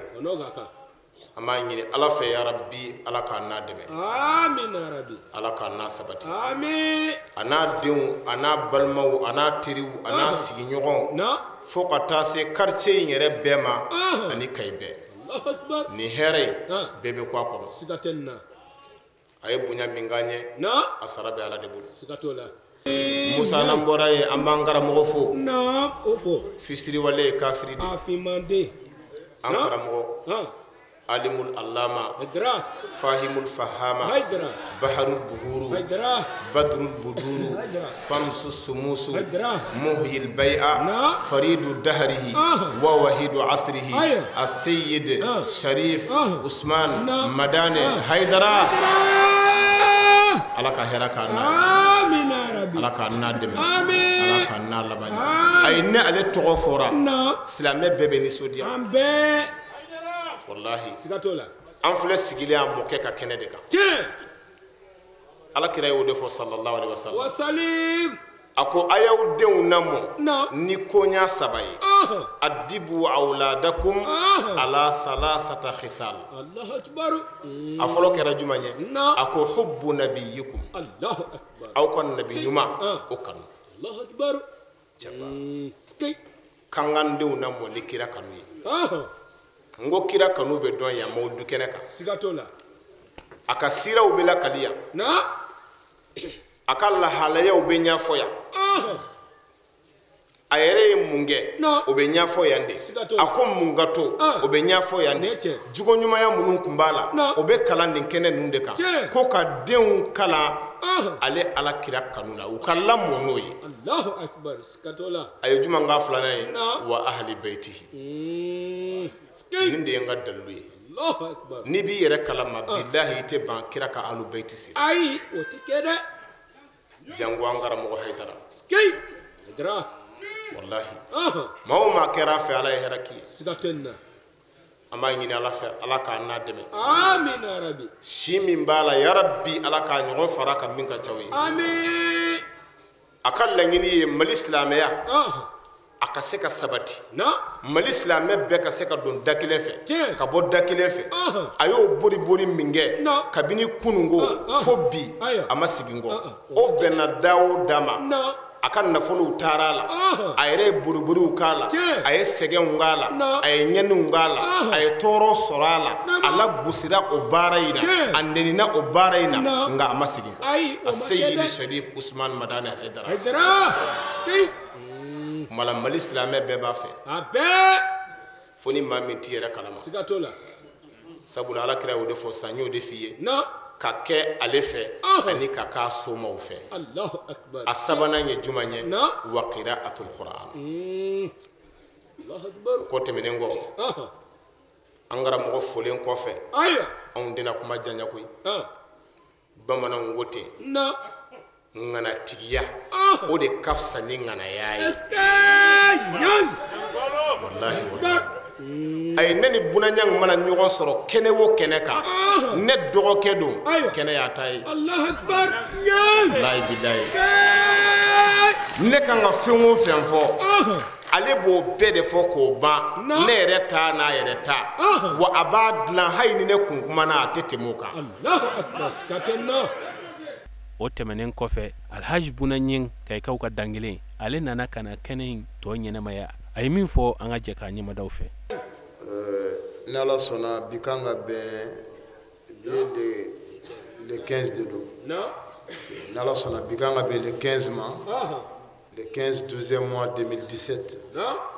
An b'a ɲini ala fɛ yarabi ala k'a n'a dɛmɛ. Amiina yarabi. Ala k'a n'a sabati. Amiin. A n'a denw a n'a balimaw a n'a teriw a n'a sigiɲɔgɔnw fo ka taa se quartier in yɛrɛ bɛɛ ma ani Kayi bɛɛ. Nin hɛrɛ in bɛɛ bɛ kɔ a kɔrɔ. Siga tɛ nin na. A ye bonya min k'an ye a sara bɛ ala de bolo. Siga t'o la. Musa n'an bɔra yen an b'an karamɔgɔ fo. Naam o fo. Fisiriwale ye kafiri de. A finmanden. An karamɔgɔ. Alimul Allama, Fahimul Fahama, Baharul Buhuru, Badrul Buduru, Samsu Sumusu, Muhyil Bai'a, Faridu Dahrihi, wa Wahidu Asrihi, As-Sayyid, Sharif, Usman, Madane, Haidara. Ala ka hɛrɛ k'an na. Amina yarabi. Ala k'an n'a dɛmɛ. Amin. Ala k'an n'a laban. Ayi ne ale tɔgɔ fɔra. Silamɛ bɛɛ bɛ nisɔndiya. An bɛɛ. Wallahi. Siga t'o la. An filɛ sigilen a mɔkɛ ka kɛnɛ de kan. Tiɲɛ. Ala kira y'o de fɔ sallallahu alaihi wasallam. Wasalim. A ko a y'aw denw lamɔ ni koɲa saba ye. Adibu awladakum ala salasata khisal. Allahu akbar. A fɔlɔ kɛra jumɛn ye? A ko hubbu nabiyyikum. Allahu akbar. Aw ka nabi ɲuman o kanu. Allahu akbar. Cɛba. K'an k'an denw lamɔ ni kira kanu ye. N ko kira kanu bɛ dɔn yan mawuludu kɛnɛ kan. Siga t'o la. A ka siraw bɛ lakali yan. A ka lahalayaw bɛ ɲɛfɔ yan. A yɛrɛ ye mun kɛ o bɛ ɲɛfɔ yan de. A ko mun ka to o bɛ ɲɛfɔ yan de. Jogo ɲumanya minnu tun b'a la o bɛ kalan nin kɛnɛ ninnu de kan. Ko ka denw kalan ale ala kira kanu la u ka lamɔ n'o ye. Allahu akbar. Siga t'o la. A ye jumɛn k'a filanan ye? Wa ahli baytihi. Nin de ye n ka dalilu ye. N'i b'i yɛrɛ kalama bilahi i tɛ ban kira ka ahlu bayti sira. Ayi o tɛ kɛ dɛ. Jango an karamɔgɔ Hayidara. Hayidara. Wallahi. Maa o maa kɛra a fɛ ala ye hɛrɛ k'i ye. Siga tɛ nin na. An b'a ɲini ala fɛ ala k'a n'a dɛmɛ. Amiina yarabi. Si min b'a la yarabi ala k'a ɲɔgɔn fara kan min ka ca o ye. Amiin. A ka laɲini ye Mali silamɛya. A ka se ka sabati. Mali silamɛ bɛɛ ka se ka don da kelen fɛ. Ka bɔ da kelen fɛ. A y'o bori-bori min kɛ. Kabini kununko fo bi a ma segin kɔ. O bɛnna da o da ma. A ka nafolow taara a la. A yɛrɛ ye boriboriw k'a la. A ye sɛgɛnw k'a la. A ye ɲɛniw k'a la. A ye tɔɔrɔ sɔrɔ a la. A lagosira o baara in na. A nɛnina o baara in na. Nka a ma segin kɔ. A Seyidi Sharif Usman Madane Hayidara. Kumala Mali silamɛ bɛɛ b'a fɛ. A bɛɛ. Fo ni maa min t'i yɛrɛ kalama. Siga t'o la. Sabula ala kira y'o de fɔ sisan n y'o de f'i ye. Ka kɛ ale fɛ ani ka k'a somaw fɛ. Allahu akbar. A sabanan ye jumɛn ye? Wa qira'atul Qur'an. Allahu akbar. Ko tɛmɛnen kɔ. An karamɔgɔ folen kɔfɛ. Ayiwa. Anw tɛna kuma janya koyi. Bamananw ko ten. Ŋanatigiya o de ka fisa ni ŋanaya ye. Walahi walahi. Ayi ne ni Bunaɲangi mana ɲɔgɔn sɔrɔ kɛnɛ o kɛnɛ kan ne dɔgɔkɛ don kɛnɛ y'a ta ye. Allahu akbar. Walahi bilahi. Ne kan ka fɛn o fɛn fɔ ale b'o bɛɛ de fɔ k'o ban ne yɛrɛ ta n'a yɛrɛ ta wa a b'a dilan hali ni ne kun kumana a tɛ tɛmɛ o kan. Allahu akbar. Siga tɛ n na. O tɛmɛnen kɔfɛ Alhaji Bunaɲɛn Kayikaw ka dankelen ale nana ka na kɛnɛ in tɔ ɲɛnamaya. A ye min fɔ an ka jɛ k'a ɲɛmadaw fɛ. Ni ala sɔnna bi kan ka bɛn bi le 15 de don. Ni ala sɔnna bi kan ka bɛn le 15 ma. Le 15 12e mois 2017.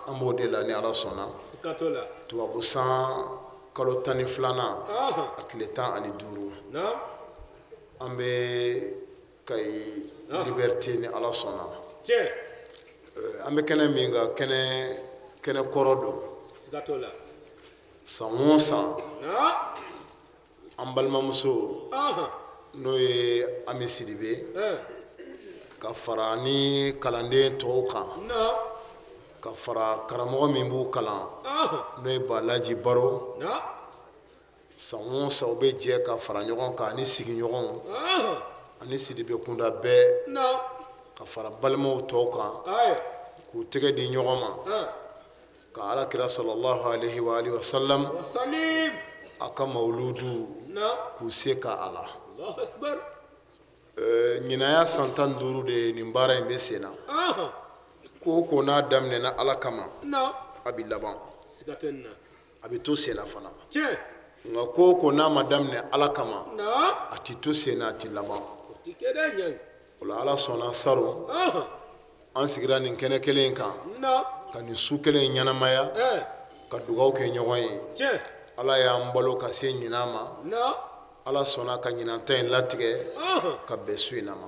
An b'o de la ni ala sɔnna. Tubabu san kalo 12nan a tile 15. An bɛ Kayi Liberté ni ala sɔnna. An bɛ kɛnɛ min kan kɛnɛ kɔrɔ don. San o san an balimamuso n'o ye Ami Sidibe ka fara ni kalanden tɔw kan. Ka fara karamɔgɔ min b'u kalan n'o ye Balaji Baro san o san u bɛ jɛ ka fara ɲɔgɔn kan ani sigiɲɔgɔnw ani Sidibe kunda bɛɛ ka fara balimaw tɔw kan k'u tɛgɛ di ɲɔgɔn ma ka Ala kira sallallahu alaihi wa alihi wa sallam a ka mawuludu k'u se ka a la. Ɲinan y'a san 15 de ye nin baara in bɛ sen na. Ko o ko n'a daminɛna Ala kama a bɛ laban, a bɛ to sen na fana. Nka ko o ko n'a ma daminɛ Ala kama a tɛ to sen na, a tɛ laban. O la Ala sɔnna salon an sigira nin kɛnɛ kelen in kan ka nin su kelen in ɲɛnamaya ka dugawu kɛ ɲɔgɔn ye. Ala y'an balo ka se ɲinan ma, Ala sɔnna ka ɲinan ta in latigɛ ka bɛn su in na ma.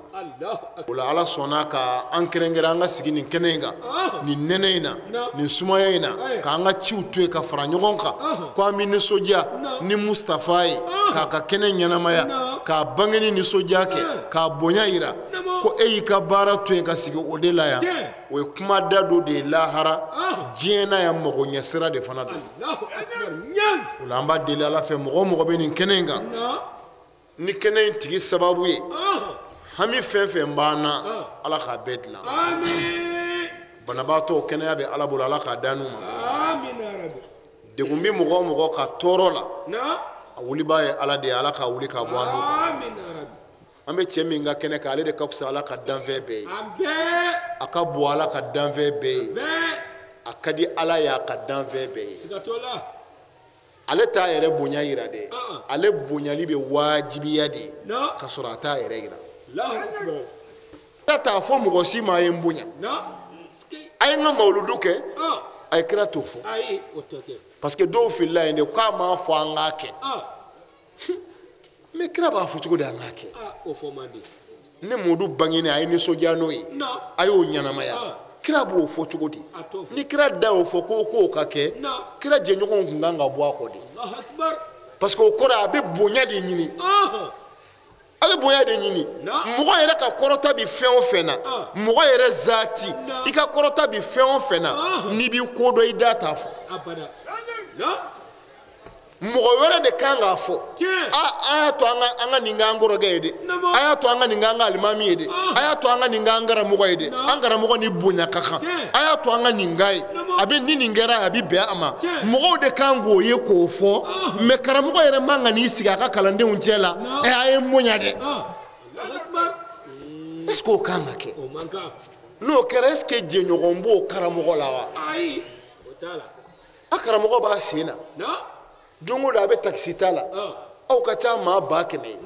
O la Ala sɔnna ka an kɛrɛnkɛrɛn an ka sigi nin kɛnɛ in kan, nin nɛnɛ in na, nin sumaya in na, k'an ka ciw to yen ka fara ɲɔgɔn kan ko an bɛ nisɔndiya ni Mustafa ye k'a ka kɛnɛ ɲɛnamaya, k'a bangeni nisɔndiya kɛ, k'a bonya yira ko e y'i ka baara to yen ka sigi o de la yan. O ye kuma da dɔ de ye lahara diɲɛ na yan mago ɲɛsira de fana don. O la an b'a deli Ala fɛ mɔgɔ o mɔgɔ bɛ nin kɛnɛ in kan, ni kɛnɛ in tigi sababu ye hami fɛn fɛn b'an na, Ala k'a bɛɛ dilan. Banabaatɔ kɛnɛya bɛ Ala bolo, Ala k'a d'an n'u ma. Degun bɛ mɔgɔ o mɔgɔ ka tɔɔrɔ la, a wulibaa ye Ala de ye, Ala k'a wuli k'a bɔ an n'u kan. An bɛ cɛ min ka kɛnɛ kan, ale de ka fisa Ala ka danfɛn bɛɛ ye. A ka bon Ala ka danfɛn bɛɛ ye. A ka di Ala ye a ka danfɛn bɛɛ ye. Ale t'a yɛrɛ bonya yira dɛ, ale bonyali bɛ wajibiya de ka sɔrɔ a t'a yɛrɛ yira. Ala t'a fɔ mɔgɔ si ma a ye n bonya, a ye n ka mawuludu kɛ, a ye kira t'o fɔ. Parce que dɔw filila yen de k'a m'a fɔ an k'a kɛ. Mais kira b'a fɔ cogo di an k'a kɛ? Ne Modu bangenen a ye nisɔndiya n'o ye, a y'o ɲɛnamaya. Kira b'o fɔ cogo di? Ni kira da y'o fɔ ko k'o ka kɛ, kira jɛɲɔgɔnw tun kan ka bɔ a kɔ de. Parce que o kɔrɔ a bɛ bonya de ɲini. A bɛ bonya de ɲini. Mɔgɔ yɛrɛ ka kɔrɔta bɛ fɛn o fɛn na, mɔgɔ yɛrɛ zaati, i ka kɔrɔta bɛ fɛn o fɛn na, n'i b'i ko dɔn i da t'a fɔ. Mɔgɔ wɛrɛ de kan k'a fɔ. A y'a to an ka nin k'an kɔrɔkɛ ye dɛ, a y'a to an ka nin k'an ka alimami ye dɛ, a y'a to an ka nin k'an karamɔgɔ ye dɛ, an karamɔgɔ ni bonya ka kan, a y'a to an ka nin k'a ye, a bɛ ni nin kɛra a bɛ bɛn a ma. Mɔgɔw de kan k'o ye k'o fɔ, mais karamɔgɔ yɛrɛ man kan n'i sigi a ka kalandenw cɛ la, ɛ a ye n bonya dɛ. Est ce que o kan ka kɛ? N'o kɛra est ce que jɛɲɔgɔn b'o karamɔgɔ la wa? A karamɔgɔ b'a sen na. Don o don a bɛ takisi ta la, aw ka ca maa 100,000 ye.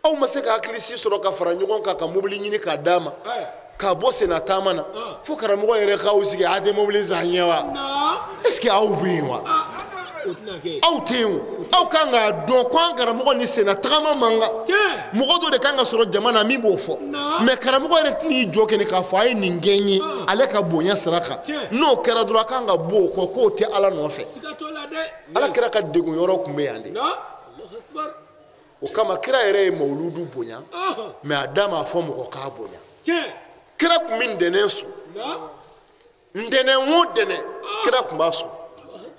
Aw ma se ka hakili si sɔrɔ ka fara ɲɔgɔn kan ka mobili ɲini k'a d'a ma, k'a bɔ senna taama na, fo karamɔgɔ yɛrɛ k'aw sigi a tɛ mobili san ɲɛ wa? Est ce que aw bɛ yen wa? Aw tɛ yen o. Aw kan k'a dɔn ko an karamɔgɔ ni senna tagama man kan. Mɔgɔ dɔ de kan ka sɔrɔ jama na min b'o fɔ. Mais karamɔgɔ yɛrɛ tɛn'i jɔ kɛnɛ k'a fɔ a ye nin kɛ n ye, ale ka bonya sira kan. N'o kɛra dɔrɔn a kan ka bɔ o kɔ k'o tɛ Ala nɔfɛ. Ala kira ka degun yɔrɔ tun bɛ yan de. O kama kira yɛrɛ ye mawuludu bonya, mais a da m'a fɔ mɔgɔ k'a bonya. Kira tun bɛ ntɛnɛn sun. Ntɛnɛn o ntɛnɛn kira tun b'a sun.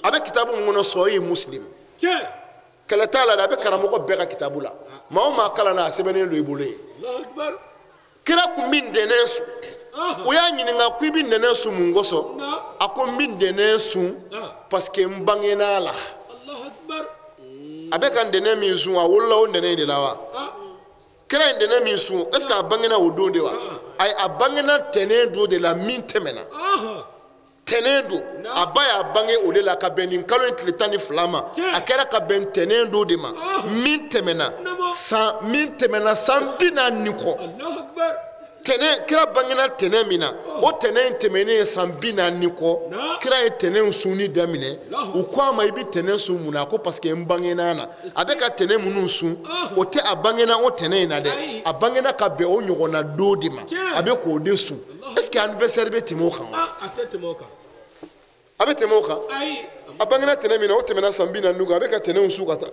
A bɛ kitabu min kɔnɔ sɔɔ ye muslim. Kɛlɛ t'a la dɛ, a bɛ karamɔgɔ bɛɛ ka kitabu la. Maa o maa kalanna a sɛbɛnnen don i bolo yen. Kira tun bɛ ntɛnɛn sun. O y'a ɲininka ko i bɛ ntɛnɛn sun mun kosɔn? A ko n bɛ ntɛnɛn sun parce que n bangena a la. A bɛ ka ntɛnɛn min sun, a wolola o ntɛnɛn de la wa? Kira ye ntɛnɛn min sun, est ce que a bangena o don de wa? Ayi, a bangena ntɛnɛn don de la min tɛmɛna. Tɛnɛn don, a ba y'a bange o de la ka bɛn nin kalo in tile 12 ma. A kɛra ka bɛn tɛnɛn don de ma min tɛmɛna, san min tɛmɛna san 40 kɔ. Tɛnɛn, kira bangena tɛnɛn min na, o tɛnɛn in tɛmɛnen ye san 40 kɔ. Kira ye tɛnɛn sunni daminɛ. U ko a ma i bɛ tɛnɛn sun mun na? A ko parce que n bangena na. A bɛ ka tɛnɛn minnu sun, o tɛ a bangena o tɛnɛn in na dɛ, a bangena ka bɛn o ɲɔgɔnna don de ma, a bɛ k'o de sun. Est ce que anniversaire bɛ tɛmɛ o kan wa? A bɛ tɛmɛ o kan. A bangena tɛnɛn min na, o tɛmɛna san 40 kan, a bɛ ka tɛnɛnw sun ka taa.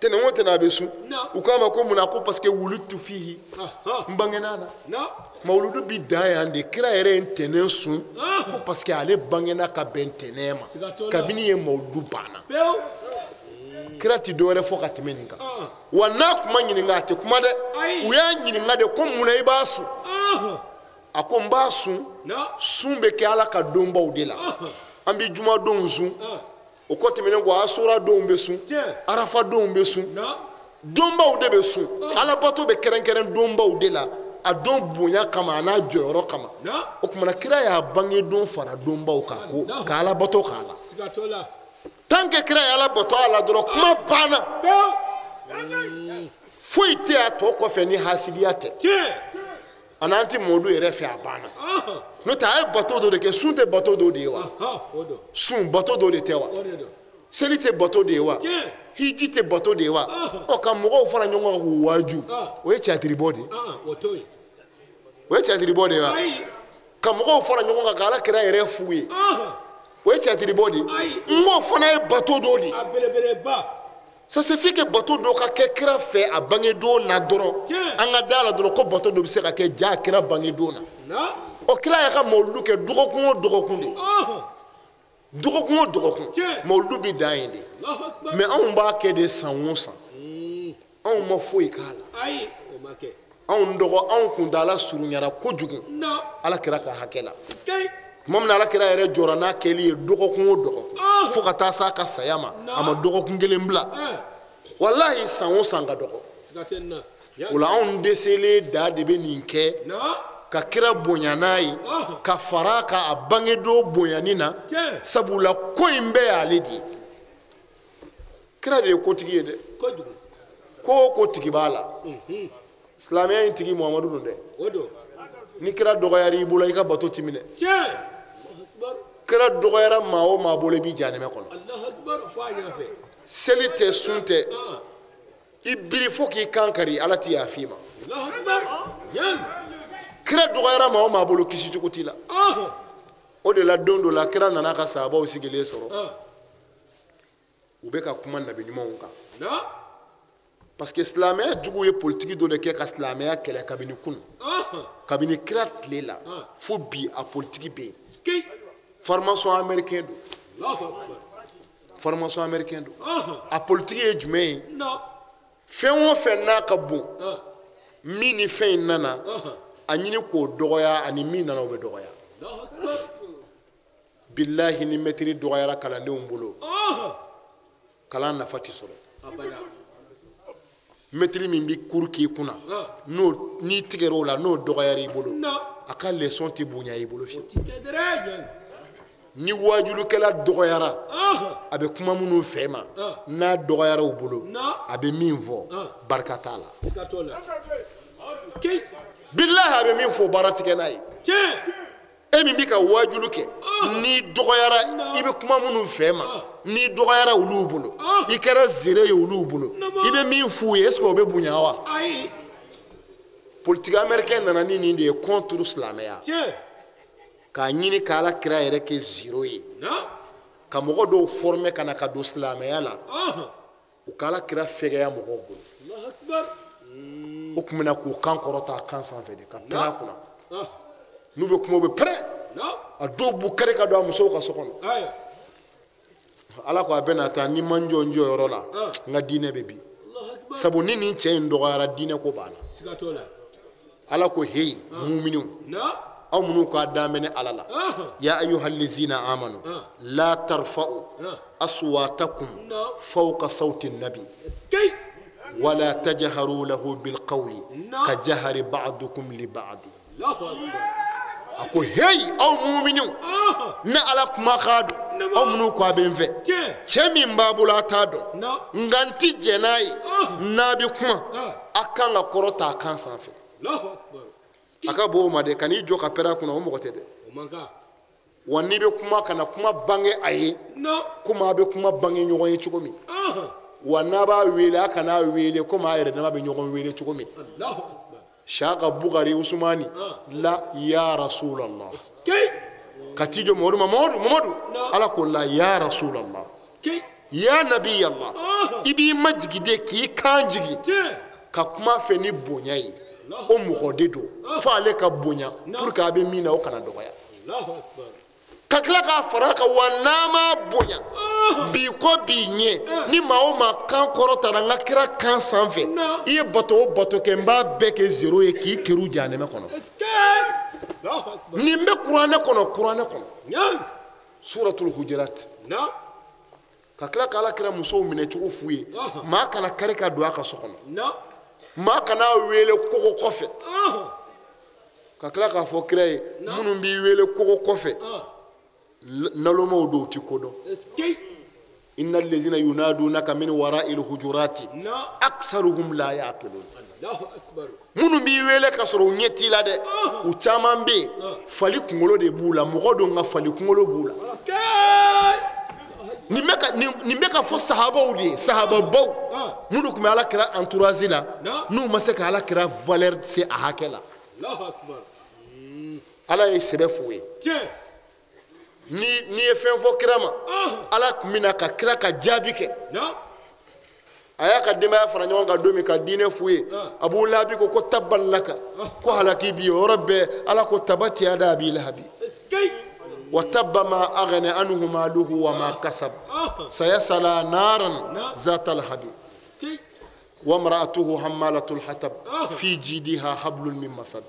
Tɛnɛn o tɛnɛn a bɛ sun. U k'a ma ko mun na ko parce que wulutu fihi. N bangena la. Mawuludu bi dan yan de kira yɛrɛ ye ntɛnɛn sun ko parce que ale bangena ka bɛn ntɛnɛn ma. Kabini ye mawuludu banna. Kira ti dɔwɛrɛ fɔ ka tɛmɛ nin kan. Wa n'a kuma ɲininka a tɛ kuma dɛ. U y'a ɲininka de ko mun na i b'a sun. A ko n b'a sun. Sun bɛ kɛ Ala ka donbaw de la. An bɛ jumadonw sun. O kɔ tɛmɛnen kɔ asura donw bɛ sun. Arafa donw bɛ sun. Donbaw de bɛ sun. Alabato bɛ kɛrɛnkɛrɛn donbaw de la. A don bonya kama a n'a jɔyɔrɔ kama. O tuma na kira y'a bange don fara donbaw kan ko ka alabato k'a la. Tant que kira ye alabato a la dɔrɔn kuma banna. Foyi tɛ a tɔ kɔfɛ ni hasidiya tɛ. A n'an tɛ mɔdu yɛrɛ fɛ a banna. N'o tɛ a ye bato dɔ de kɛ sun tɛ bato dɔ de ye wa. Sun bato dɔ de tɛ wa. Seli tɛ bato de ye wa. Hiji tɛ bato de ye wa. Ɔ ka mɔgɔw fara ɲɔgɔn kan k'u waaju o ye catiribɔ de ye. O ye catiribɔ de ye wa. Ka mɔgɔw fara ɲɔgɔn kan ka Ala kira yɛrɛ f'u ye. O ye catiribɔ de ye. N k'o fana ye bato dɔ de ye. Ça suffit que bato dɔ ka kɛ kira fɛ a bangedon na dɔrɔn. An ka da la dɔrɔn ko bato dɔ bɛ se ka kɛ ja kira bangedon na. Ɔ kira y'a ka mawuludu kɛ dɔgɔkun o dɔgɔkun de. Dɔgɔkun o dɔgɔkun. Mawuludu bɛ dan yen de. Mais anw b'a kɛ de san o san. Anw ma foyi k'a la. Anw dɔgɔ anw kuntaala surunyara kojugu. Ala kira ka hakɛ la. Tuma min na Ala kira yɛrɛ jɔra n'a kɛli ye dɔgɔkun o dɔgɔkun. Fo ka taa s'a ka saya ma. A ma dɔgɔkun kelen bila. Walahi san o san ka dɔgɔ. O la anw dɛsɛlen da de bɛ nin kɛ. Ka kira bonya n'a ye. Ka fara a kan a bangedon bonyani na. Sabula ko in bɛɛ y'ale de ye. Kira de ye kotigi ye dɛ. Ko o ko tigi b'a la. Silamɛya in tigi Muhamadu don dɛ. Ni kira dɔgɔyara i bolo i ka bato ti minɛ. Kira dɔgɔyara maa o maa bolo i b'i jahanɛmɛ kɔnɔ. Seli tɛ sun tɛ. I biri fo k'i kan kari Ala ti yafa i ma. Kira dɔgɔyara maa o maa bolo kisi cogo t'i la. O de la don dɔ la kira nana ka sahabaw sigilen sɔrɔ. U bɛ ka kuma nabi ɲumanw kan. Parce que silamɛya jugu ye politiki dɔ de kɛ ka silamɛya kɛlɛ kabini kunun. Kabini kira tile la fo bi a politiki bɛ yen. Formation américain don. Formation américain don. A politiki ye jumɛn ye? Fɛn o fɛn n'a ka bon. Min ni fɛn in nana. A ɲini k'o dɔgɔya ani min nana o bɛ dɔgɔya. Bilahi ni mɛtiri dɔgɔyara kalandenw bolo. Kalan nafa ti sɔrɔ. Mɛtiri min bɛ kuru k'i kunna n'o n'i tigɛra o la n'o dɔgɔyara i bolo a ka leçon tɛ bonya i bolo fiyewu. Ni waajulukɛla dɔgɔyara a bɛ kuma minnu fɛ ma n'a dɔgɔyara u bolo a bɛ min fɔ barika t'a la. Bilahi a bɛ min fɔ baara ti kɛ n'a ye. E min bɛ ka waajulu kɛ n'i dɔgɔyara i bɛ kuma minnu fɛ ma n'i dɔgɔyara olu bolo i kɛra zere ye olu bolo i bɛ min f'u ye est ce que o bɛ bonya wa. Politique américain nana ni nin de ye contre silamɛya. K'a ɲini ka Ala kira yɛrɛ kɛ zero ye. Ka mɔgɔ dɔw former ka na ka don silamɛya la. U ka Ala kira fɛgɛya mɔgɔw bolo. O tun bɛna k'u kan kɔrɔta a kan sanfɛ de ka pɛrɛn a kunna. N'u bɛ kuma u bɛ pɛrɛn. A dɔw b'u kari ka don a musow ka so kɔnɔ. Ala ko a bɛna taa ni ma n jɔ n jɔyɔrɔ la n ka diinɛ bɛ bin. Sabu ni nin cɛ in dɔgɔyara diinɛ ko banna. Ala ko heyi muminiw. Aw minnu k'a daminɛ Ala la. Ya ayyuhallazina amanu la tarfa'u aswatakum fawqa sawti nabi. Wala tajharu lahu bilqawli ka jahari ba'dukum li ba'di. A ko heyi aw muminiw ne Ala kuma ka don aw minnu ko a bɛ n fɛ cɛ min b'a bolo a t'a dɔn nka n ti jɛn n'a ye n'a bɛ kuma a kan ka kɔrɔta a kan sanfɛ. A ka bɔ o ma dɛ ka n'i jɔ ka pɛrɛn a kunna o mɔgɔ tɛ dɛ. Wa n'i bɛ kuma kana kuma bange a ye komi a bɛ kuma bange ɲɔgɔn ye cogo min. Wa n'a b'a wele a kana wele komi a yɛrɛ dama bɛ ɲɔgɔn wele cogo min. Shaka Bugari Usumani la ya Rasulallah. Ka t'i jɔ Mamadu ma Mamadu Mamadu Ala ko la ya Rasulallah. Ya nabi Allah i b'i majigi de k'i kan jigi ka kuma fɛ ni bonya ye o mɔgɔ de don fo ale ka bonya pour que a bɛ min na o kana dɔgɔya ka tila k'a fara a kan wa n'a ma bonya bi kɔ b'i ɲɛ ni maa o maa kan kɔrɔtara n ka kira kan sanfɛ i ye bato o bato kɛ n b'a bɛɛ kɛ zéro ye k'i keru jahanɛmɛ kɔnɔ nin bɛ kuranɛ kɔnɔ kuranɛ kɔnɔ suratul hujurat ka tila k'ala kira musow minɛ cogo f'u ye maa kana kari ka don a ka so kɔnɔ maa kana wele kogo kɔfɛ ka tila k'a fɔ kira ye minnu b'i wele kogo kɔfɛ nalomaw dɔw ti ko dɔn inna allazina yunadunaka min wara'il hujurati aktharuhum la yaqilun minnu b'i wele ka sɔrɔ u ɲɛ t'i la dɛ u caman bɛ yen fali kunkolo de b'u la mɔgɔ dɔw ka fali kunkolo b'u la nin bɛ ka fɔ sahabaw de ye sahababaw minnu tun bɛ ala kira entourage la n'u ma se ka ala kira valeur se a hakɛ la ala ye sɛbɛ f'u ye ni ye fɛn fɔ kira ma ala tun bɛ na ka kira ka jaabi kɛ a y'a ka denbaya fara ɲɔgɔn kan don min ka diinɛ f'u ye Abu Lahabi ko ko tabban laka ko halaki b'i ye o yɔrɔ bɛɛ ala ko tabati yada abi lahabi wa tabba ma aghna anhu maluhu wa ma kasab sayasla naran zata lahabi wa imra'atuhu hammalatul hatab fi jidiha hablun min masad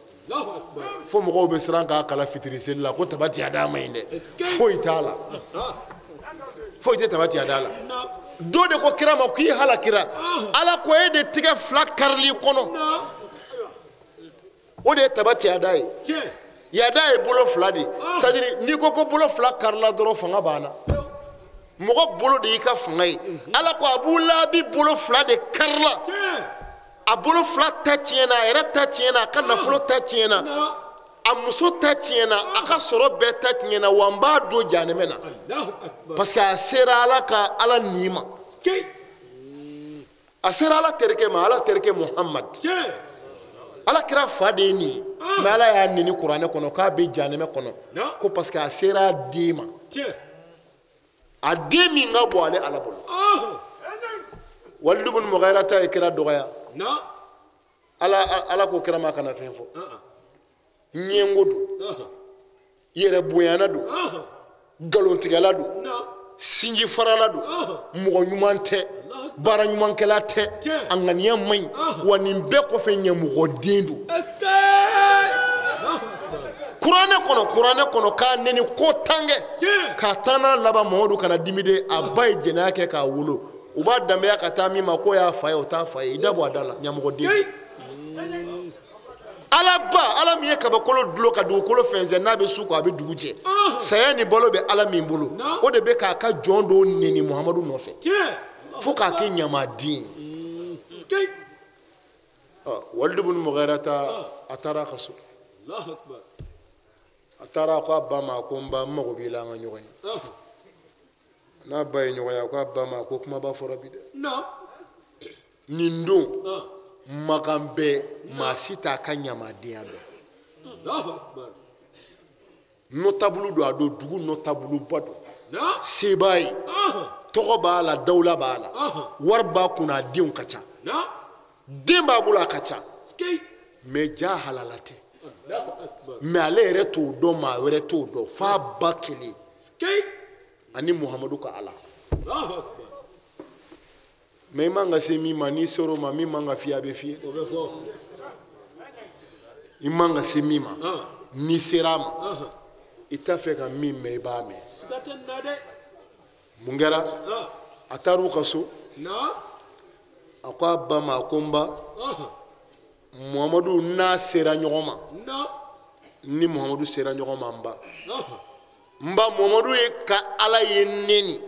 fo mɔgɔw bɛ siran k'a kala fitiri seli la ko tabati yada ma ɲi dɛ foyi t'a la foyi tɛ tabati yada la dɔ de ko kira ma k'i halakira ala ko e de tigɛ fila karili kɔnɔ o de ye tabati yada ye yada ye bolo fila de c'est à dire n'i ko ko bolo fila karila dɔrɔn fanga banna mɔgɔ bolo de y'i ka fanga ye ala ko Abu Lahabi bolo fila de karila a bolo fila ta tiɲɛna a yɛrɛ ta tiɲɛna a ka nafolo ta tiɲɛna a muso ta tiɲɛna a ka sɔrɔ bɛɛ ta tiɲɛna wa n b'a don jahanɛmɛ na parce que a sera ala ka ala nin ma a sera ala terikɛ ma ala terikɛ Muhammad ala kira fa de ye nin ye mais ala y'a neni kuranɛ kɔnɔ k'a bɛ jahanɛmɛ kɔnɔ ko parce que a sera a den ma a den min ka bon ale ala bolo Walid ibn Mughira ta ye kira dɔgɔya ala ko kira ma kana fɛn fɔ ɲɛngo don yɛrɛ bonyana don nkalontigɛla don sinji farala don mɔgɔ ɲuman tɛ baara ɲumankɛla tɛ a ŋaniya man ɲi wa nin bɛɛ kɔfɛ ɲɛmɔgɔden don kuranɛ kɔnɔ k'a neni ko tan kɛ k'a taa n'a laban Mamadu kana dimi de a ba ye jɛnɛya kɛ k'a wolo u b'a danbeya ka taa min ma k'o y'a fa ye o t'a fa ye i da bɔ a da la ɲɛmɔgɔden ala ba ala min ye kabakolo dulon ka dugukolo fɛnsɛn n'a bɛ su ko a bɛ dugu jɛ saya ni balo bɛ ala min bolo o de bɛ k'a ka jɔn dɔw neni Muhamadu nɔfɛ fo k'a kɛ ɲamaden ye Walid ibn Mughira ta a taara a ka so a taara ko a ba ma ko n ba n mago b'i la an ka ɲɔgɔn ye n'a ba ye ɲɔgɔn ye a ko a ba ma ko kumaba fɔra bi dɛ nin don makan bɛɛ maa si t'a ka ɲamadenya dɔn nɔtabulu don a don dugu nɔtabuluba don se b'a ye tɔgɔ b'a la dawula b'a la wari b'a kunna a denw ka ca den b'a bolo a ka ca mais ja halala tɛ mais ale yɛrɛ t'o dɔn maa wɛrɛ t'o dɔn f'a ba kelen ani Muhamadu ka ala mais i man ka se min ma n'i ser'o ma min man ka f'i ye a bɛ f'i ye i man ka se min ma n'i sera a ma i t'a fɛ ka min mɛn i b'a mɛn mun kɛra a taar'u ka so a ko a ba ma a ko n ba Muhamadu n'a sera ɲɔgɔn ma ni Muhamadu sera ɲɔgɔn ma n ba n ba Muhamadu ye ka ala ye neni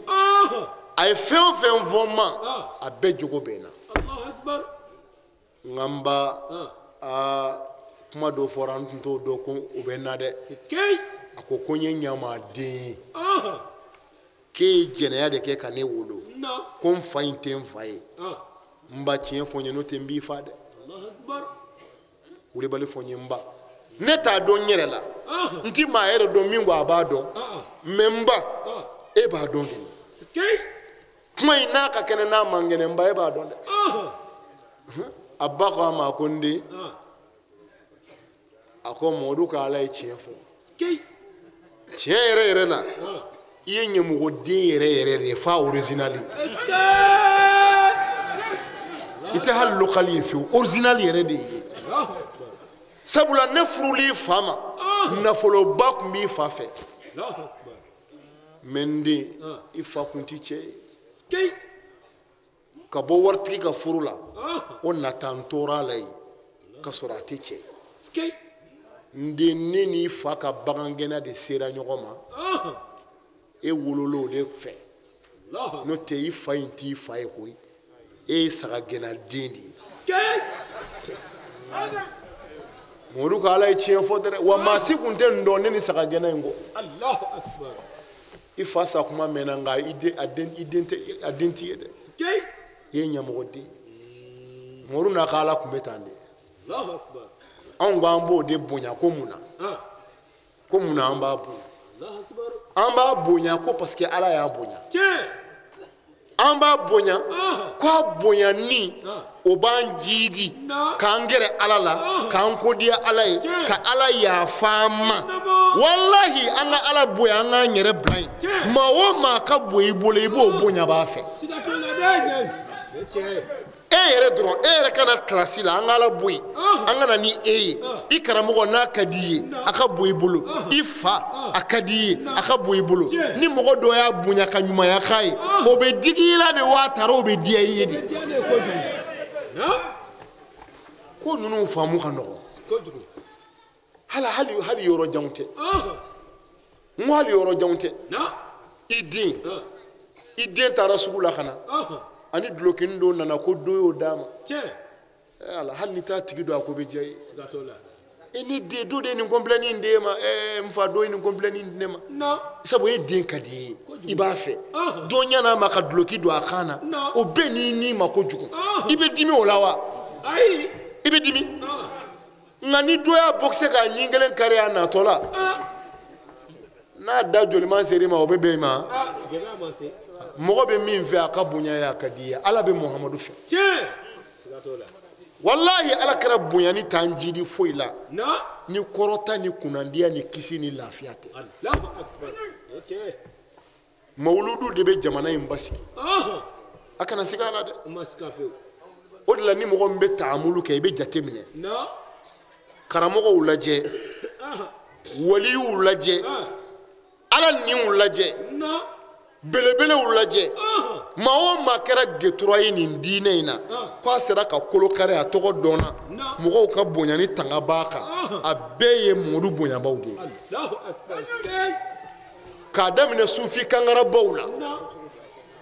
a ye fɛn o fɛn fɔ n ma a bɛɛ jogo bɛ n na nka n ba aa kuma dɔ fɔra n tun t'o dɔn ko o bɛ n na dɛ a ko ko n ye ɲamaden ye k'e ye jɛnɛya de kɛ ka ne wolo ko n fa in tɛ n fa ye n ba tiɲɛ fɔ n ye n'o tɛ n b'i fa dɛ wulibali fɔ n ye n ba ne t'a dɔn n yɛrɛ la n ti maa yɛrɛ dɔn min ko a b'a dɔn mais n ba e b'a dɔn kɛnɛ Kuma in n'a ka kɛnɛ n'a man kɛnɛ n ba e b'a dɔn dɛ. A ba ko a ma ko n den. A ko Mɔdu ka Ala ye tiɲɛ fɔ. Tiɲɛ yɛrɛ yɛrɛ la. I ye ɲɛmɔgɔden yɛrɛ yɛrɛ de ye f'a original. I tɛ hali local ye fiyewu original yɛrɛ de ye. Sabula ne furul'i fa ma nafoloba tun b'i fa fɛ. Mɛ n den i fa kun ti cɛ ye. Ka bɔ waritigi ka furu la o nata n tora a la yen ka sɔrɔ a tɛ cɛ ye. N den ne n'i fa ka bagangɛnna de sera ɲɔgɔn ma. E wolola o de fɛ. N'o tɛ i fa in t'i fa ye koyi. E ye sagagɛnna den de ye. Mɔdu ka Ala ye tiɲɛ fɔ dɛ wa maa si kun tɛ nin dɔn ne ni sagagɛnna in kɔ. I fa sa kuma mɛnna nka a den t'i ye dɛ. I ye ɲɛmɔgɔden ye. Mɔdu n'a ka Ala kun bɛ tan de. Anw ko an b'o de bonya ko mun na? Ko mun na an b'a bonya? An b'a bonya ko parce que Ala y'a bonya. An b'a bonya ko a bonyani o b'an jiidi k'an gɛrɛ Ala la k'an kodiya Ala ye ka Ala yafa an ma. Walahi an ka Ala bonya an k'an yɛrɛ bila yen. Maa o maa ka bon i bolo i b'o bonya b'a fɛ. E yɛrɛ dɔrɔn e yɛrɛ ka na kilasi la an ka Ala bonya an ka na ni e ye i karamɔgɔ n'a ka di i ye a ka bon i bolo i fa a ka di i ye a ka bon i bolo ni mɔgɔ dɔ y'a bonya ka ɲumanya k'a ye o bɛ digi i la de wa a taara o bɛ diya i ye de. Ko ninnu faamu ka nɔgɔn hali yɔrɔ janw tɛ n ko hali yɔrɔ janw tɛ i den taara sugu la ka na. Ani dulokini dɔ nana ko dɔ y'o d'a ma. Ala hali ni t'a tigi dɔn a ko bɛ diya i ye. E ni den dɔ de ye nin kɔnpilɛni in d'e ma n fa dɔ ye nin kɔnpilɛni in di ne ma. Sabu e den ka di i ye i b'a fɛ. Dɔ ɲan'a ma ka duloki don a kan na o bɛɛ n'i ni ma kojugu. I bɛ dimi o la wa? I bɛ dimi? Nka ni dɔ y'a bɔkisɛ k'a ɲin kelen kari a natɔ la n'a da joliman ser'i ma o bɛ bɛn i ma. Mɔgɔ bɛ min fɛ a ka bonya ye a ka di i ye Ala bɛ Muhamadu fɛ. Walahi Ala kɛra bonyani t'an jidi foyi la ni kɔrɔta ni kunnandiya ni kisi ni lafiya tɛ. Mawuludu de bɛ jamana in basigi. A kana siga a la dɛ. O de la ni mɔgɔ min bɛ taamulu kɛ i bɛ jate minɛ. Karamɔgɔw lajɛ waliyuw lajɛ Ala niw lajɛ. Belebelew lajɛ maa o maa kɛra getura ye nin diinɛ in na k'a sera ka kolo kari a tɔgɔ dɔnna mɔgɔw ka bonya ni tanga b'a kan a bɛɛ ye Mɔdu bonyabaw de ye. K'a daminɛ sufi kankarabaw la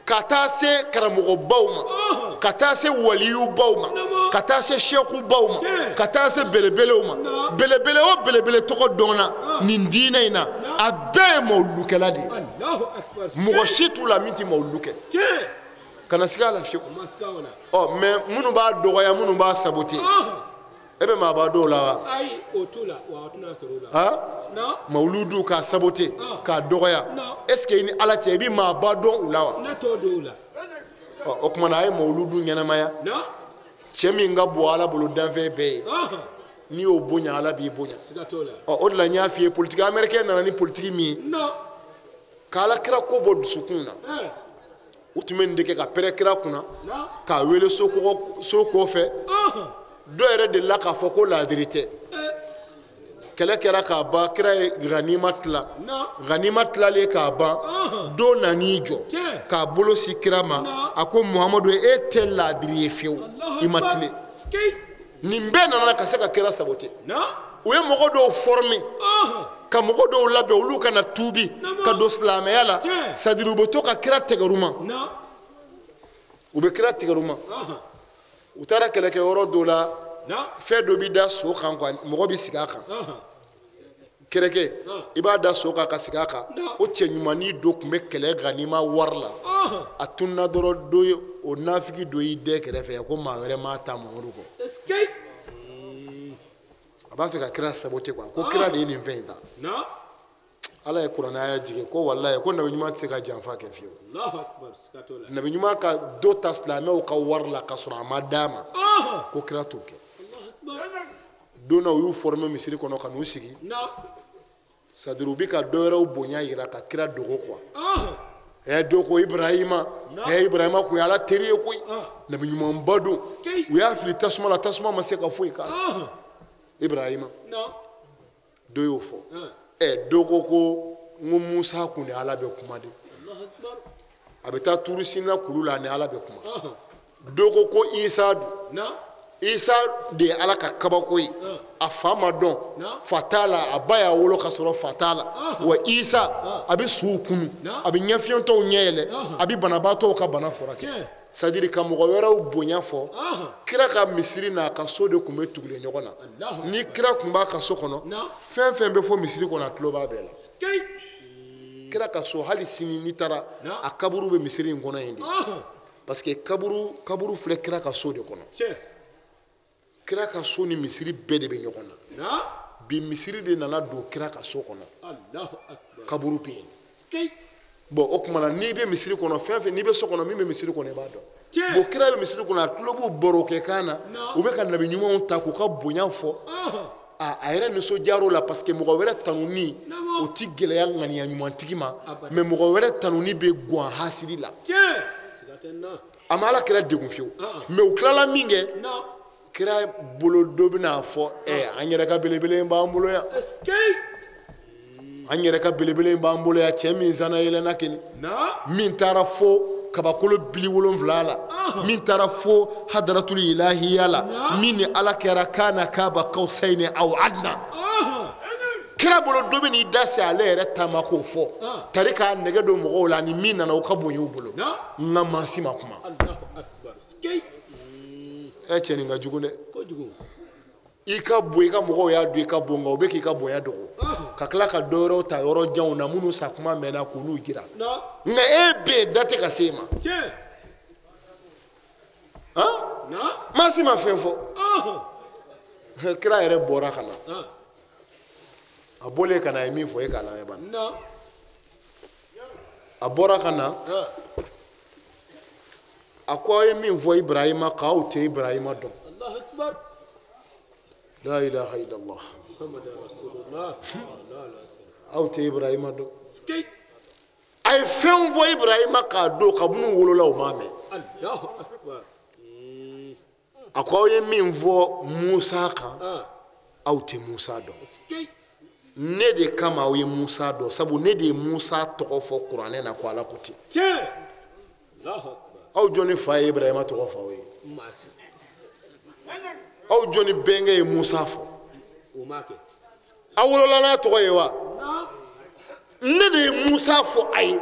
ka taa se karamɔgɔbaw ma ka taa se waliyubaw ma ka taa se sɛkubaw ma ka taa se belebelew ma belebele o belebele tɔgɔ dɔnna nin diinɛ in na a bɛɛ ye mawulukɛla de ye. Mɔgɔ si t'u la min tɛ mawulu kɛ. Kana siga a la fiyewu. Ɔ mɛ minnu b'a dɔgɔya minnu b'a sabote e bɛ maa ba dɔw la wa? Mawuludu k'a sabote k'a dɔgɔya est ce que i ni Ala cɛ i bɛ maa ba dɔn u la wa? Ɔ o tuma na a ye mawuludu ɲɛnamaya. Cɛ min ka bon Ala bolo danfɛn bɛɛ ye n'i y'o bonya Ala b'i bonya. Ɔ o de la n y'a f'i ye politique américain nana ni politique min ye k'Ala kira ko bɔ dusukun na u tun bɛ nin de kɛ ka pɛrɛn kira kunna k'a wele so kɔfɛ. Dɔ yɛrɛ delila k'a fɔ ko laadiri tɛ. Kɛlɛ kɛra k'a ban kira ye ganima tila ganima tilalen k'a ban dɔ nan'i jɔ k'a bolo si kira ma a ko Muhamadu e tɛ laadiri ye fiyewu i ma tilen. Nin bɛɛ nana ka se ka kira sabote. U ye mɔgɔ dɔw former ka mɔgɔ dɔw labɛn olu kana tuubi ka don silamɛya la c'est à dire u bɛ to ka kira tigɛr'u ma. U bɛ kira tigɛr'u ma. U taara kɛlɛkɛyɔrɔ dɔ la fɛn dɔ bɛ da so kan quoi mɔgɔ bɛ sigi a kan. Kɛrɛkɛ i b'a da so kan ka sigi a kan o cɛ ɲumannin dɔ tun bɛ kɛlɛ ganima wari la a tununa dɔrɔn dɔ ye o nafigi dɔ y'i dɛ kɛrɛfɛ ko maa wɛrɛ m'a ta Mamadu kɔ. A b'a fɛ ka kira sabote quoi ko kira de ye nin fɛn in ta. Ala ye kuranɛ aya jigin ko walayi ko nabi ɲuman tɛ se ka janfa kɛ fiyewu. Nabi ɲuman ka dɔ ta silamɛw ka wari la ka sɔrɔ a ma d'a ma ko kira t'o kɛ. Don na u y'u former misiri kɔnɔ ka n'u sigi. C'est-à-dire u bɛ ka dɔ wɛrɛw bonya yira ka kira dogo quoi. Ɛ dɔ ko Ibrahima, ɛ Ibrahima kun ye Ala teri ye koyi. Nabi ɲumanba don. U y'a fili tasuma la, tasuma ma se ka foyi k'a la. Ibrahima. Dɔ y'o fɔ. Ɛ dɔ ko ko n ko Musa kun ni Ala bɛ kuma de. A bɛ taa turu Sina kulu la, a ni Ala bɛ kuma. Dɔ ko ko Isa dun. Isa de ye Ala ka kabako ye. A fa ma dɔn, fa t'a la, a ba y'a wolo ka sɔrɔ fa t'a la. Wa Isa a bɛ suw kunu, a bɛ ɲɛfiyɛntɔw ɲɛ yɛlɛ, a bɛ banabaatɔw ka bana furakɛ. C'est-à-dire ka mɔgɔ wɛrɛw bonya fɔ. Kira ka misiri n'a ka so de tun bɛ tugulen ɲɔgɔn na. Ni kira tun b'a ka so kɔnɔ, fɛn fɛn bɛ fɔ misiri kɔnɔ a tulo b'a bɛɛ la. Kira ka so hali sini n'i taara a kaburu bɛ misiri in kɔnɔ yen de. Parce que kaburu filɛ kira ka so de kɔnɔ. Kira ka so ni misiri bɛɛ de bɛ ɲɔgɔn na. Bi misiri de nana don kira ka so kɔnɔ. Kaburu bɛ yen. Bon o tuma na n'i bɛ misiri kɔnɔ fɛn fɛn n'i bɛ so kɔnɔ min bɛ misiri kɔnɔ i b'a dɔn. Bon kira bɛ misiri kɔnɔ a tulo b'u baro kɛ kan na. U bɛ ka nabi ɲumanw ta k'u ka bonya fɔ. A yɛrɛ nisɔndiyar'o la parce que mɔgɔ wɛrɛ tanuni o ti gɛlɛya ŋaniya ɲumantigi ma, mais mɔgɔ wɛrɛ tanuni bɛ guwan hasidi la. A ma Ala kira degun fiyewu. Mais u tilala min kɛ. Kira bolo dɔ bɛna fɔ ɛ an yɛrɛ ka belebele b'an bolo yan. An yɛrɛ ka belebele b'an bolo yan, cɛ min sanna yɛlɛnna kelen. Min taara fo kabakolo 70 la. Min taara fo hadaratul ilahiya la. Min ni Ala kɛra kana kaba kawsayni aw adna. Kira bolo dɔ bɛ n'i da se ale yɛrɛ ta ma k'o fɔ. Tari k'a nɛgɛ don mɔgɔw la ni min nana o ka bonya u bolo. N ka maa si ma kuma. Ɛ cɛ nin ka jugu dɛ. I ka bon i ka mɔgɔw y'a dɔn i ka bon nka u bɛ k'i ka bonya dogo. Ka tila ka dɔ wɛrɛw ta yɔrɔ janw na minnu sa kuma mɛnna k'olu jira. Nka e bɛ yen da tɛ ka se e ma. Han? Maa si ma fɛn fɔ. Kira yɛrɛ bɔra ka na. A bɔlen ka na a ye min fɔ e k'a lamɛn bani. A bɔra ka na. A ko aw ye min fɔ Ibrahima k'aw tɛ Ibrahima dɔn. La ilaha illallah. Aw tɛ Ibrahima dɔn. A ye fɛn fɔ Ibrahima k'a don kabini u wolola u m'a mɛn. A ko aw ye min fɔ Musa kan aw tɛ Musa dɔn. Ne de kama aw ye Musa dɔn sabu ne de ye Musa tɔgɔ fɔ kuranɛ na ko Ala ko ten. Aw jɔnni fa ye Ibrahima tɔgɔ fɔ aw ye? Aw jɔnni bɛnkɛ ye Musa fɔ? Aw wolola n'a tɔgɔ ye wa? Ne de ye Musa fɔ a ye.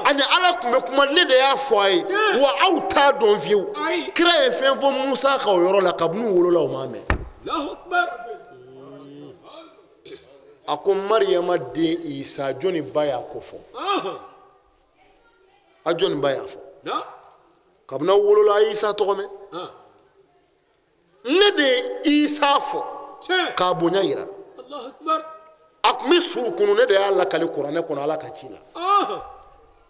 Ani Ala tun bɛ kuma ne de y'a fɔ a ye. Wa aw t'a dɔn fiyewu. Kira ye fɛn fɔ Musa kan o yɔrɔ la kabini u wolola u m'a mɛn. A ko Mariyama den Isa jɔnni ba y'a ko fɔ? A jɔnni ba y'a fɔ? Kabini aw wolola a ye Isa tɔgɔ mɛn. Ne de ye Isa fɔ k'a bonya yira. A tun bɛ suw kunu ne de y'a lakali kuranɛ kɔnɔ Ala ka ci la.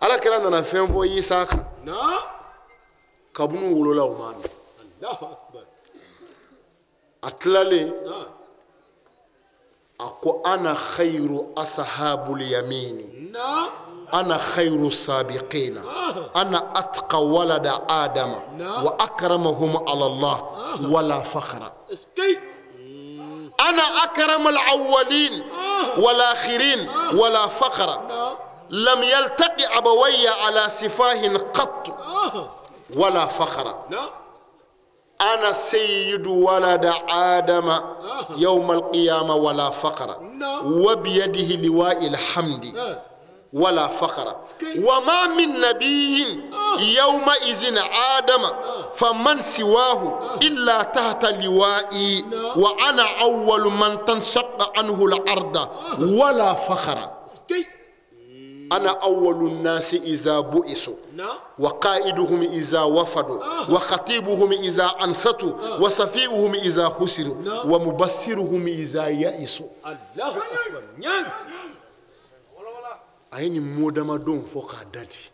Ala kira nana fɛn fɔ Isa kan. Kabini u wolola u m'a mɛn. A tilalen a ko ana khayru ashabul yamini. أنا خير السابقين. أنا أتقى ولد آدم وأكرمهم على الله ولا فخر. أنا أكرم الأولين والآخرين ولا فخر. لم يلتقي أبوي على سفاه قط ولا فخر. أنا سيد ولد آدم يوم القيامة ولا فخر. وبيده لواء الحمد ولا فخر. وما من نبي يومئذ آدم فمن سواه إلا تحت لوائي وأنا أول من تنشق عنه الأرض ولا فخر. أنا أول الناس إذا بؤسوا وقائدهم إذا وفدوا وخطيبهم إذا أنصتوا وصفيهم إذا خسروا ومبصرهم إذا يئسوا. الله أكبر. A ye nin mot damadɔw fɔ k'a dati.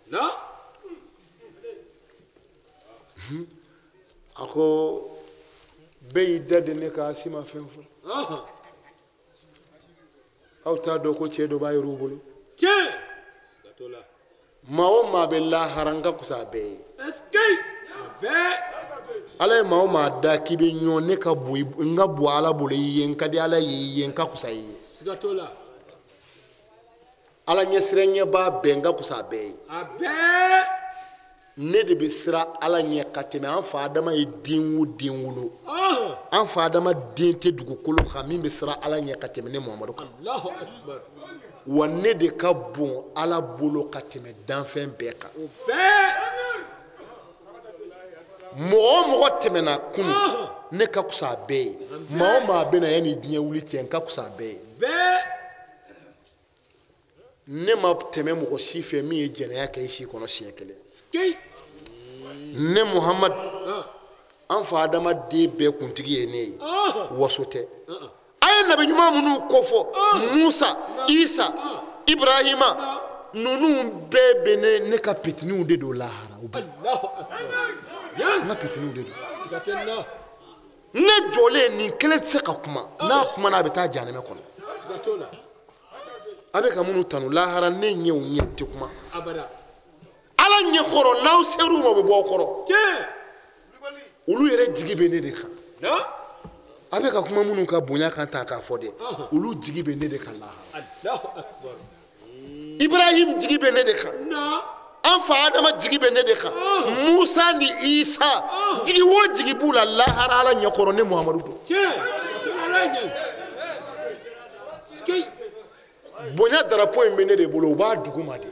A ko bɛɛ y'i da de ne kan a si ma fɛn fɔ. Aw t'a dɔn ko cɛ dɔ b'a yɛrɛw bolo. Maa o maa bɛ lahara n ka fisa a bɛɛ ye. Ala ye maa o maa da k'i bɛ ɲɔn ne ka bon n ka bon Ala bolo i ye n ka di Ala ye i ye n ka fisa i ye. Ala ɲɛsiran ɲɛ b'a bɛɛ n ka fisa a bɛɛ ye. Ne de bɛ siran Ala ɲɛ ka tɛmɛ an fa Adama ye den o den wolo. An fa Adama den tɛ dugukolo kan min bɛ siran Ala ɲɛ ka tɛmɛ ne Muhamadu kan. Wa ne de ka bon Ala bolo ka tɛmɛ danfɛn bɛɛ kan. Mɔgɔ o mɔgɔ tɛmɛna kunun ne ka fisa a bɛɛ ye. Maa o maa bɛ na yanni diɲɛ wuli cɛ n ka fisa a bɛɛ ye. Ne ma tɛmɛ mɔgɔ si fɛ min ye jɛnɛya kɛ i si kɔnɔ siɲɛ kelen. Ne Muhamadu an fa Adama den bɛɛ kuntigi ye ne ye. Waso tɛ. A ye nabi ɲuman minnu kofɔ Musa, Isa, Ibrahima ninnu bɛɛ bɛ ne ka pitiniw de don lahara. U bɛɛ. N ka pitiniw de don. Ne jɔlen nin kelen tɛ se ka kuma. N'a kumana a bɛ taa jahanama kɔnɔ. A bɛ ka minnu tanu lahara ne ɲɛ u ɲɛ tɛ kuma. Ala ɲɛ kɔrɔ n'aw ser'u ma u bɛ bɔ aw kɔrɔ. Olu yɛrɛ jigi bɛ ne de kan. A bɛ ka kuma minnu ka bonya kan ta k'a fɔ dɛ, olu jigi bɛ ne de kan lahara. Ibrahim jigi bɛ ne de kan. An fa Adama jigi bɛ ne de kan. Musa ni Isa jigi o jigi b'u la lahara Ala ɲɛ kɔrɔ ne Muhamadu don. Bonya darapo in bɛ ne de bolo u b'a duguma de.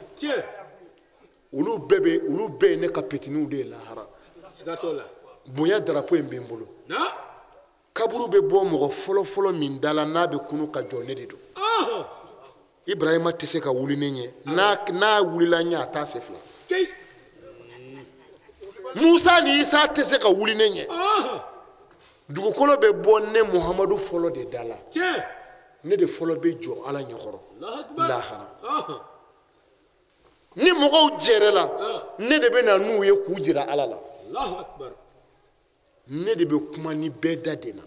Olu bɛɛ ye ne ka pitiniw de ye lahara. Bonya darapo in bɛ n bolo. Kaburu bɛ bɔ mɔgɔ fɔlɔ-fɔlɔ min da la n'a bɛ kunu ka jɔ ne de don. Ibrahima tɛ se ka wuli ne ɲɛ. N'a wulila n ɲɛ a t'a se fila. Musa ni Isa tɛ se ka wuli ne ɲɛ. Dugukolo bɛ bɔ ne Muhamadu fɔlɔ de da la. Ne de fɔlɔ bɛ jɔ Ala ɲɛkɔrɔ lahara. Ni mɔgɔw jɛrɛ la ne de bɛ na n'u ye k'u jira Ala la. Ne de bɛ kuma ni bɛɛ da de na.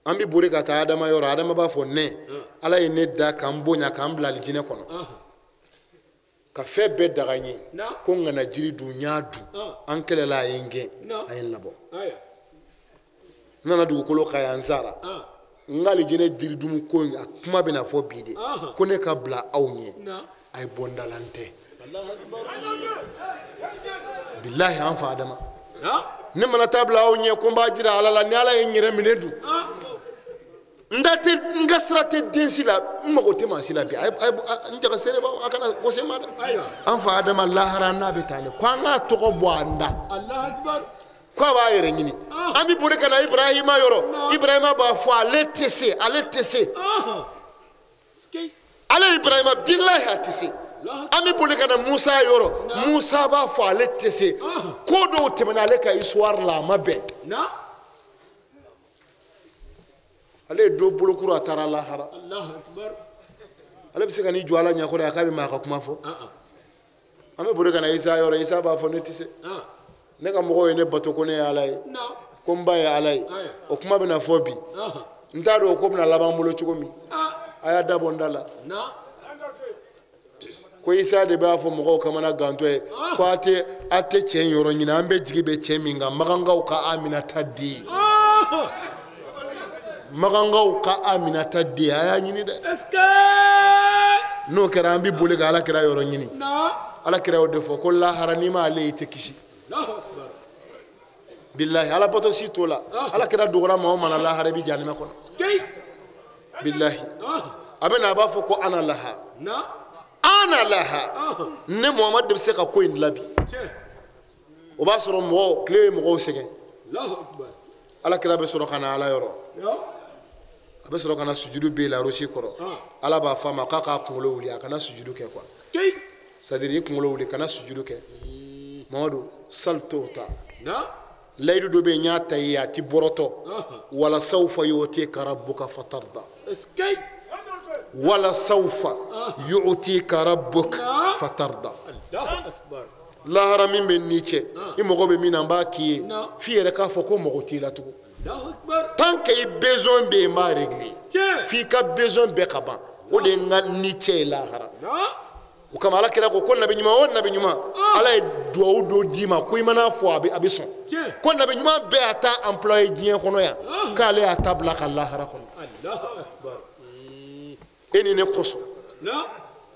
An bɛ bori ka taa Adama yɔrɔ, Adama b'a fɔ ne Ala ye ne da k'an bonya k'an bila alijinɛ kɔnɔ. Ka fɛn bɛɛ daga n ye ko n kana jiri dun n y'a dun. An kɛlɛla a ye n gɛn a ye n labɔ. N nana dugukolo kan yan n sara. N ka alijinɛ jiridumu ko in a kuma bɛna fɔ bi de. Ko ne ka bila aw ɲɛ a ye bɔ n da la n tɛ. Bilahi an fa Adama. Ne mana taa bila aw ɲɛ ko n b'a jira Ala la ni Ala ye n yɛrɛ minɛ dun. N da tɛ n ka sira tɛ den si la n mago tɛ maa si la bi n jaga seere b'aw a kana ko se ma dɛ. An fa Adama lahara n'a bɛ taa ne ko an k'a tɔgɔ bɔ an da. Ko a b'a yɛrɛ ɲini. An bɛ boli ka na Ibrahima yɔrɔ. Ibrahima b'a fɔ ale tɛ se ale tɛ se. Ale Ibrahima bilahi a tɛ se. An bɛ boli ka na Musa yɔrɔ. Musa b'a fɔ ale tɛ se. Ko dɔw tɛmɛna ale ka histoire la a ma bɛn. Ale ye dɔ bolokuru a taara lahara. Ale bɛ se ka n'i jɔ Ala ɲɛkɔrɔ yan k'a bɛ maa ka kuma fɔ. An bɛ boli ka na Isa yɔrɔ. Isa b'a fɔ ne tɛ se. Ne ka mɔgɔw ye ne bato ko ne ye Ala ye. Ko n ba ye Ala ye. O kuma bɛna fɔ bi. N t'a dɔn o ko bɛna laban n bolo cogo min. A y'a dabɔ n da la. Ko Isa de b'a fɔ mɔgɔw kamana gantɔ ye ko a tɛ cɛ in yɔrɔ ɲini an bɛɛ jigi bɛ cɛ min kan Makankaw ka Aminata den. Makankaw ka Aminata den a y'a ɲini dɛ. N'o kɛra an bɛ boli ka Ala kira yɔrɔ ɲini. Ala kira y'o de fɔ ko lahara n'i m'ale ye i tɛ kisi. Bilahi Ala bato si t'o la. Ala kira dogora maa o maa la lahara i bɛ jahanama kɔnɔ. Bilahi a bɛ na a b'a fɔ ko ana laha. Ana laha. Ne Muhamadu de bɛ se ka ko in dilan bi. O b'a sɔrɔ mɔgɔw tile ye mɔgɔw sɛgɛn. Ala kira bɛ sɔrɔ ka na Ala yɔrɔ. A bɛ sɔrɔ ka na sujudu bɛ la rosi kɔrɔ. Ala b'a fɔ a ma k'a k'a kunkolo wuli a kana sujudu kɛ quoi. C'est à dire i kunkolo wuli kana sujudu kɛ. Mamadu sali t'o ta. Layidu dɔ bɛ yen n y'a ta i ye a ti bɔrɔtɔ. Wala sawfa yu'tika rabbuka fatarda. Wala sawfa yu'tika rabbuk fatarda. Lahara min bɛ n'i cɛ i mago bɛ min na n b'a k'i ye f'i yɛrɛ k'a fɔ ko mago t'i la tugun. Tant que i besoin bɛ yen n b'a régler f'i ka besoin bɛɛ ka ban o de ye n ka ni cɛ ye lahara. O kama ala kira ko ko nabi ɲuman o nabi ɲuman ala ye duwawu dɔ d'i ma ko i mana fɔ a bɛ sɔn ko nabi ɲuman bɛɛ y'a ta employé diɲɛ kɔnɔ yan k'ale y'a ta bila ka lahara kɔnɔ. E ni ne kosɔn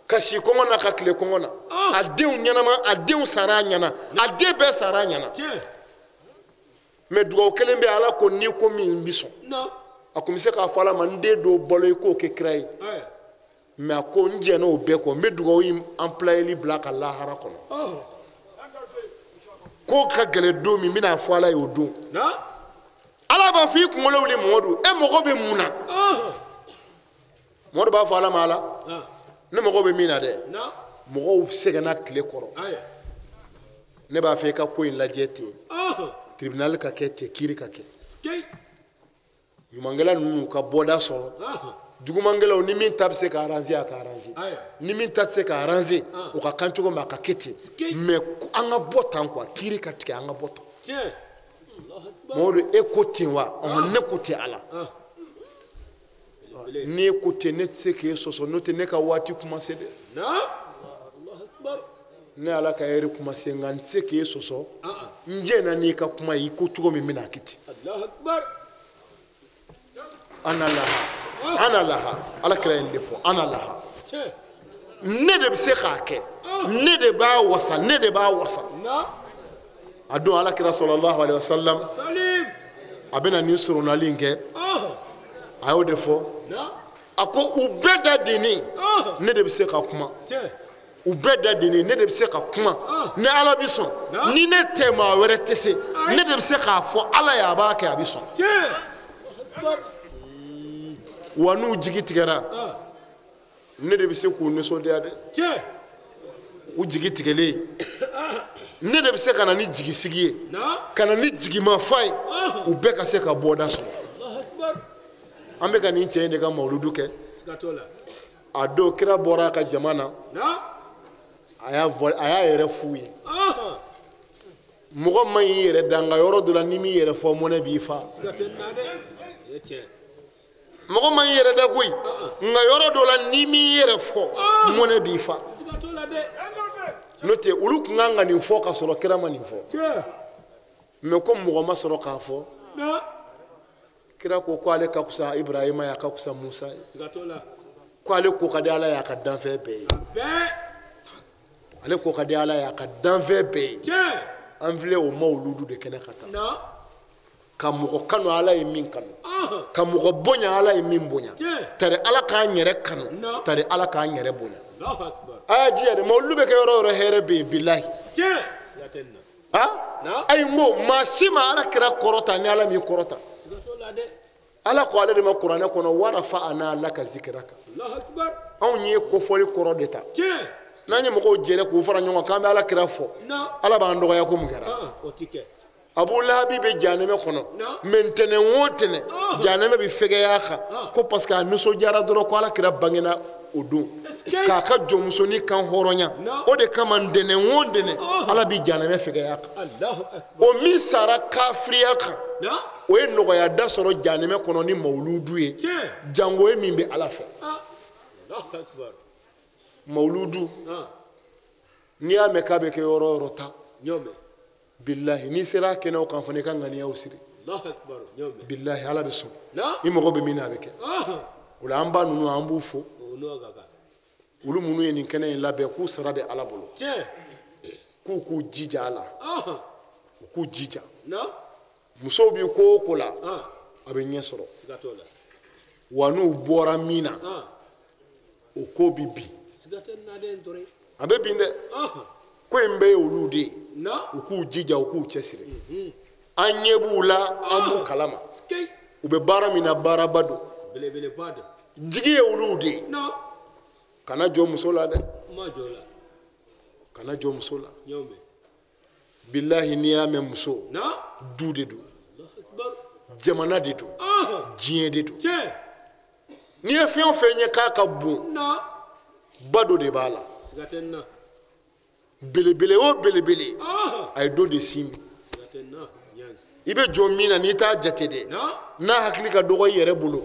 ka si kɔngɔ na ka tile kɔngɔ na a denw ɲɛnama a denw sara a ɲɛna a den bɛɛ sara a ɲɛna mɛ dugawu kelen bɛ ala ko n'i ko min bɛ sɔn a kun bɛ se k'a fɔ ala ma n den dɔw balo i k'o kɛ kira ye mɛ a ko n jɛnna o bɛɛ kɔ n bɛ dugawu in employeli bila ka lahara kɔnɔ k'o ka gɛlɛn don min n bɛna fɔ ala ye o don ala b'a fɔ i kunkolo wuli Mamadu e mago bɛ mun na Mamadu b'a fɔ ala ma ala ne mago bɛ min na dɛ mɔgɔw sɛgɛnna tile kɔrɔ ne b'a fɛ i ka ko in lajɛ ten tribunal ka kɛ ten kiiri ka kɛ ɲumankɛla ninnu ka bɔda sɔrɔ jugumankɛlaw ni min ta bɛ se ka arranger a ka arranger ni min ta tɛ se ka arranger o ka kan cogo min a ka kɛ ten mɛ an ka bɔ tan quoi kiiri ka tigɛ an ka bɔ tan Mamadu e ko ten wa ne ko ten ala n'e ko ten ne tɛ se k'e sɔsɔ n'o tɛ ne ka waati kuma se dɛ ne ala ka hɛrɛ kuma se nka n tɛ se k'e sɔsɔ n jɛnna n'i ka kuma ye i ko cogo min n bɛna kɛ ten. Ana laha ana laha ala kira ye nin de fɔ ana laha ne de bɛ se k'a kɛ ne de b'a wasa ne de b'a wasa a don ala kira sallallahu alaihi wasallam a bɛna nin surunali in kɛ a y'o de fɔ a ko u bɛɛ da denni ne de bɛ se ka kuma u bɛɛ da denni ne de bɛ se ka kuma ni ala bɛ sɔn ni ne tɛ maa wɛrɛ tɛ se ne de bɛ se k'a fɔ ala ye a b'a kɛ a bɛ sɔn wa n'u jigi tigɛra ne de bɛ se k'u nisɔndiya dɛ u jigi tigɛlen ne de bɛ se ka na ni jigisigi ye ka na ni jigimafa ye u bɛɛ ka se ka bɔda sɔrɔ. An bɛ ka nin cɛ in de ka mawuludu kɛ a don kira bɔra a ka jama na a y'a yɛrɛ f'u ye mɔgɔ man y'i yɛrɛ da nka yɔrɔ dɔ la n'i m'i yɛrɛ fɔ mɔnɛ b'i fa mɔgɔ man y'i yɛrɛ da koyi nka yɔrɔ dɔ la n'i m'i yɛrɛ fɔ mɔnɛ b'i fa n'o tɛ olu tun kan ka nin fɔ ka sɔrɔ kira ma nin fɔ mɛ ko mɔgɔ ma sɔrɔ k'a fɔ kira ko ko ale ka fisa Ibrahima ye a ka fisa Musa ye ko ale ko ka di ala ye a ka danfɛn bɛɛ ye ale ko ka di ala ye a ka danfɛn bɛɛ ye an filɛ o mawuludu de kɛnɛ ka taa ka mɔgɔ kanu ala ye min kanu ka mɔgɔ bonya ala ye min bonya tari ala k'an yɛrɛ kanu tari ala k'an yɛrɛ bonya a y'a jija dɛ mawuludu bɛ kɛ yɔrɔ o yɔrɔ hɛrɛ bɛ yen bilahi ayi n ko maa si ma ala kira kɔrɔta ni ala m'i kɔrɔta ala ko ale de ma kuranɛ kɔnɔ warafa'ana laka zikiraka anw ye kofɔli kɔrɔ de ta n'an ye mɔgɔw jɛrɛ k'u fara ɲɔgɔn kan k'an bɛ ala kira fɔ ala b'an dɔgɔya ko mun kɛra Abu Lahabi bɛ jahanɛmɛ kɔnɔ mɛ ntɛnɛn o ntɛnɛn jahanɛmɛ bɛ fɛgɛya a kan ko parce que a nisɔndiyara dɔrɔn ko ala kira bangena o don k'a ka jɔnmusonin kan hɔrɔnya o de kama ntɛnɛn o ntɛnɛn ala bɛ jahanɛmɛ fɛgɛya a kan o min sara kafiriya kan o ye nɔgɔya da sɔrɔ jahanɛmɛ kɔnɔ ni mawuludu ye jango ye min bɛ ala fɛ mawuludu n'i y'a mɛn k'a bɛ kɛ yɔrɔ o yɔrɔ ta bilahi n'i sera a kɛnɛw kan fana i ka ŋaniyaw siri bilahi ala bɛ sɔn i mago bɛ min na a bɛ kɛ o la an ba ninnu an b'u fo olu minnu ye nin kɛnɛ in labɛn k'u sara bɛ ala bolo k'u k'u jija a la u k'u jija musow bi ko o ko la a bɛ ɲɛ sɔrɔ wa n'u bɔra min na o ko bi bin a bɛ bin dɛ ko in bɛɛ ye olu de ye u k'u jija u k'u cɛsiri an ɲɛ b'u la an b'u kalama u bɛ baara min na baaraba don jigi ye olu de ye kana jɔ muso la dɛ kana jɔ muso la bilahi n'i y'a mɛn muso du de don jamana de don diɲɛ de don N'i ye fɛn o fɛn ye k'a ka bon ba dɔ de b'a la. Belebele o belebele a ye dɔ de sin min. I bɛ jɔ min na n'i t'a jate dɛ n'a hakili ka dɔgɔ i yɛrɛ bolo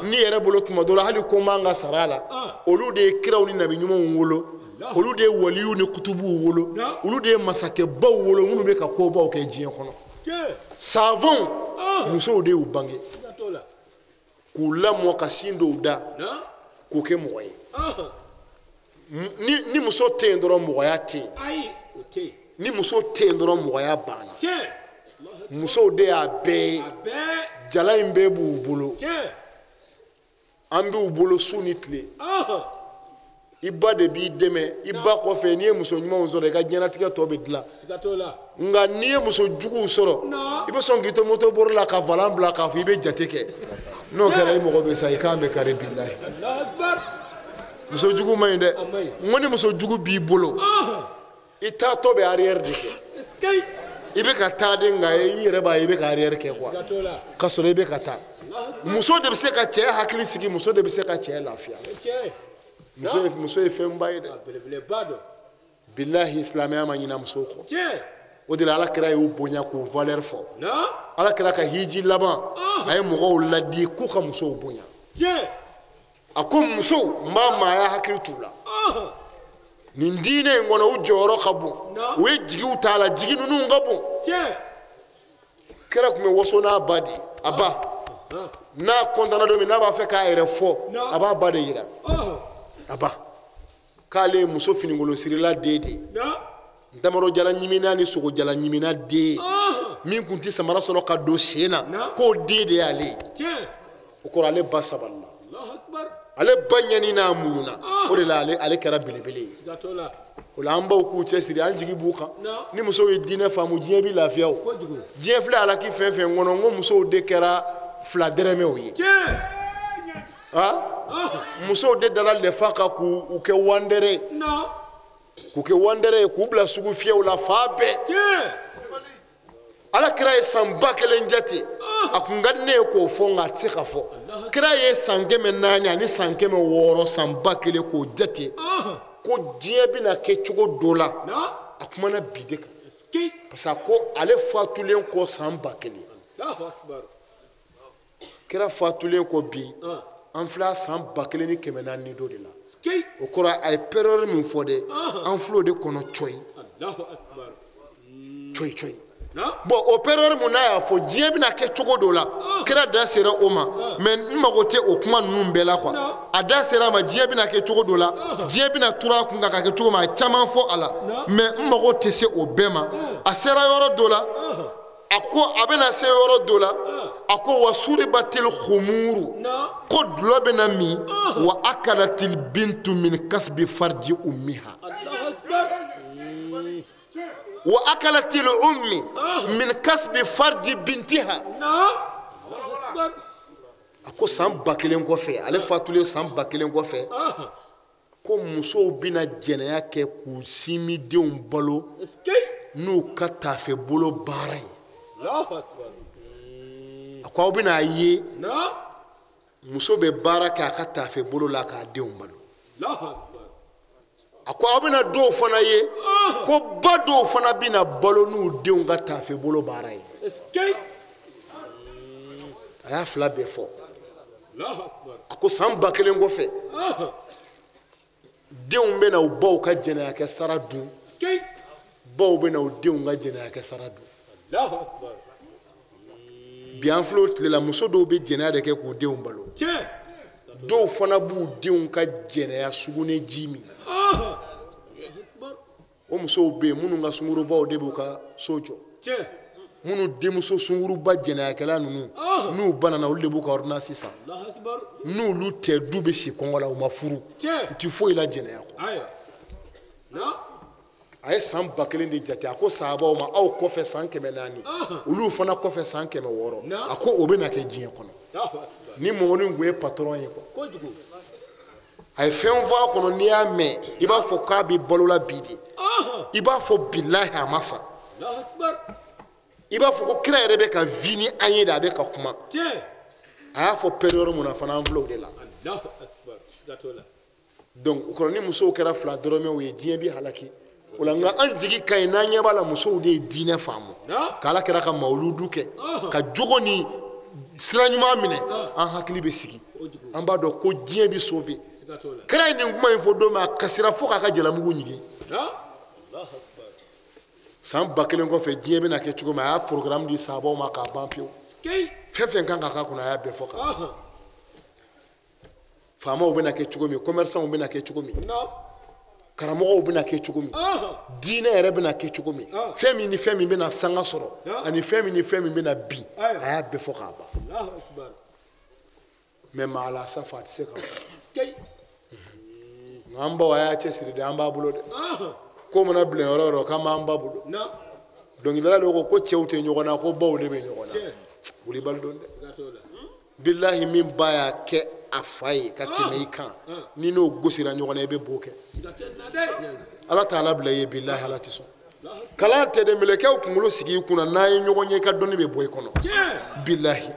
n'i yɛrɛ bolo tuma dɔ la hali ko man ka sara a la olu de ye kiraw ni nabi ɲumanw wolo olu de ye waliw ni kutubuw wolo olu de ye masakɛbaw wolo minnu bɛ ka kobaw kɛ diɲɛ kɔnɔ savants musow de y'u bange k'u lamɔ ka sin dɔw da k'u kɛ mɔgɔ ye ni muso tɛ yen dɔrɔn mɔgɔya tɛ yen ni muso tɛ yen dɔrɔn mɔgɔya banna musow de y'a bɛɛ ye jala in bɛɛ b'u bolo an b'u bolo su ni tile i ba de b'i dɛmɛ i ba kɔfɛ n'i ye muso ɲumanw sɔrɔ i ka diɲɛlatigɛ tɔ bɛ dilan nka n'i ye muso juguw sɔrɔ i bɛ sɔn k'i to moto bori la ka valan bila k'a fɔ i bɛ jate kɛ n'o kɛra i mɔgɔ bɛ sa i kan bɛ kari bilahi muso jugu man ɲi dɛ n ko ni muso jugu b'i bolo i taatɔ bɛ arrière de kɛ i bɛ ka taa de nka i yɛrɛ b'a ye i bɛ ka arrière kɛ quoi k'a sɔrɔ i bɛ ka taa muso de bɛ se ka cɛ hakili sigi muso de bɛ se ka cɛ lafiya muso ye fɛnba ye dɛ bilahi silamɛya ma ɲina musow kɔ o de la ala kira y'u bonya k'u valeur fɔ ala kira ka hiji laban a ye mɔgɔw ladi k'u ka musow bonya a ko musow n b'a maaya hakili t'u la nin diinɛ in kɔnɔ u jɔyɔrɔ ka bon u ye jigiw t'a la jigi ninnu ka bon kira tun bɛ waso n'a ba de ye a ba n'a kɔntanna don min n'a b'a fɛ k'a yɛrɛ fɔ a b'a ba de yira a ba k'ale ye muso finikolonsirila den de ye ntamaro jala ɲimina ni sogo jala ɲimina den ye min tun tɛ samara sɔrɔ ka don sen na k'o den de y'ale ye o kɔrɔ ale ba sabalila ale ba ɲɛni n'a muɲuna o de la ale kɛra belebele ye o la an baw k'u cɛsiri an jigi b'u kan ni musow ye diinɛ faamu diɲɛ bɛ lafiya o diɲɛ filɛ alaki fɛn fɛn kɔnɔ n ko musow de kɛra fila dɛrɛmɛw ye musow de dala lɛfa kan k'u kɛ wandɛrɛ ye k'u kɛ wandɛrɛ ye k'u bila sugu fiyɛw la fan bɛɛ ala kira ye san 1000 jate a kun ka di ne ye k'o fɔ nka a tɛ se ka fɔ kira ye san 400 ani san 600 san 1000 k'o jate ko diɲɛ bɛna kɛ cogo dɔ la a kumana bi de kan parce que a ko ale fatulen kɔ san 1000 kira fatulen kɔ bi an filɛ san 1400 ni dɔ de la o kɔrɔ a ye période min fɔ dɛ an filɛ o de kɔnɔ cɔyi cɔyi cɔyi bon o période mun n'a y'a fɔ diɲɛ bɛna kɛ cogo dɔ la kira da sera o ma mais n mago tɛ o kuma ninnu bɛɛ la quoi a da sera a ma diɲɛ bɛna kɛ cogo dɔ la diɲɛ bɛna turu a kun kan ka kɛ cogo min a ye caman fɔ a la mais n mago tɛ se o bɛɛ ma a sera yɔrɔ dɔ la a ko a bɛna se yɔrɔ dɔ la a ko wa suribatil khumuru ko dulɔ bɛna min wa akalatil bintu min kasbi farji ummiha wa akalatil ummi min kasbi farji bintiha a ko san 1000 kɔfɛ ale fatulen san 1000 kɔfɛ ko musow bɛna jɛnɛya kɛ k'u sinmidenw balo n'u ka taafe bolo baara ye a ko aw bɛna a ye muso bɛ baara kɛ a ka taafe bolo la k'a denw balo a ko aw bɛna dɔw fana ye ko ba dɔw fana bɛna balo n'u denw ka taafe bolo baara ye a y'a fila bɛɛ fɔ a ko san 1000 kɔfɛ denw bɛna u baw ka jɛnɛyakɛ sara dun baw bɛna u denw ka jɛnɛyakɛ sara dun bi an filɛ o tile la muso dɔw bɛ jɛnɛya de kɛ k'u denw balo dɔw fana b'u denw ka jɛnɛya sugunɛji min o musow bɛ yen minnu ka sungurubaw de b'u ka so jɔ minnu denmuso sunguruba jɛnɛyakɛla ninnu n'u banana olu de b'u ka ordonnance san n'olu tɛ du bɛ si kɔngɔ la u ma furu u ti foyi la jɛnɛya kɔ a ye san 1000 de jate a ko sahabaw ma aw kɔfɛ san 400 olu fana kɔfɛ san 600 a ko o bɛna kɛ diɲɛ kɔnɔ ni mɔgɔnin kun ye patron ye quoi a ye fɛn fɔ a kɔnɔ n'i y'a mɛn i b'a fɔ k'a bɛ balo la bi de i b'a fɔ bilahi a ma sa i b'a fɔ ko kira yɛrɛ bɛ ka vi ni an ye de a bɛ ka kuma a y'a fɔ période mun na fana an filɛ o de la. Donc o kɔrɔ ni musow kɛra fila dɔrɔmɛw ye diɲɛ bi halaki. O la nka an jigi ka ɲi n'an ɲɛ b'a la musow de ye diinɛ faamu k'ala kɛra ka mawuludu kɛ ka jogo ni sira ɲuman minɛ an hakili bɛ sigi an b'a dɔn ko diɲɛ bɛ sauver. Kira ye nin kuma in fɔ don min a kasira fo k'a ka jalamugu ɲigin. San 1000 kɔfɛ diɲɛ bɛna kɛ cogo min a y'a programme di sahabaw ma k'a ban pewu. Fɛn fɛn kan ka k'a kɔnɔ a y'a bɛɛ fɔ k'a ban. Faamaw bɛna kɛ cogo min, commerçants bɛna kɛ cogo min, karamɔgɔw bɛna kɛ cogo min, diinɛ yɛrɛ bɛna kɛ cogo min, fɛn min ni fɛn min bɛna sanga sɔrɔ ani fɛn min ni fɛn min bɛna bin a y'a bɛɛ fɔ k'a ban. Mais maa la safa a tɛ se ka fɔ. Nka an baw a y'a cɛsiri dɛ, an b'a bolo dɛ. Ko mana bilen yɔrɔ o yɔrɔ k'an b'an ba bolo. Dɔnkilidala dɔw ko cɛw tɛ ɲɔgɔn na ko baw de bɛ ɲɔgɔn na. Wulibali don dɛ. Bilahi min ba y'a kɛ a fa ye ka tɛmɛ i kan ni n'o gosira ɲɔgɔn na i bɛ bo kɛ. Ala t'ala bila i ye bilahi ala tɛ sɔn. Kalan tɛ dɛ, mɛlɛkɛw kunkolo sigi i kunna n'a ye ɲɔgɔn ye i ka dɔnni bɛ bɔ i kɔnɔ. Bilahi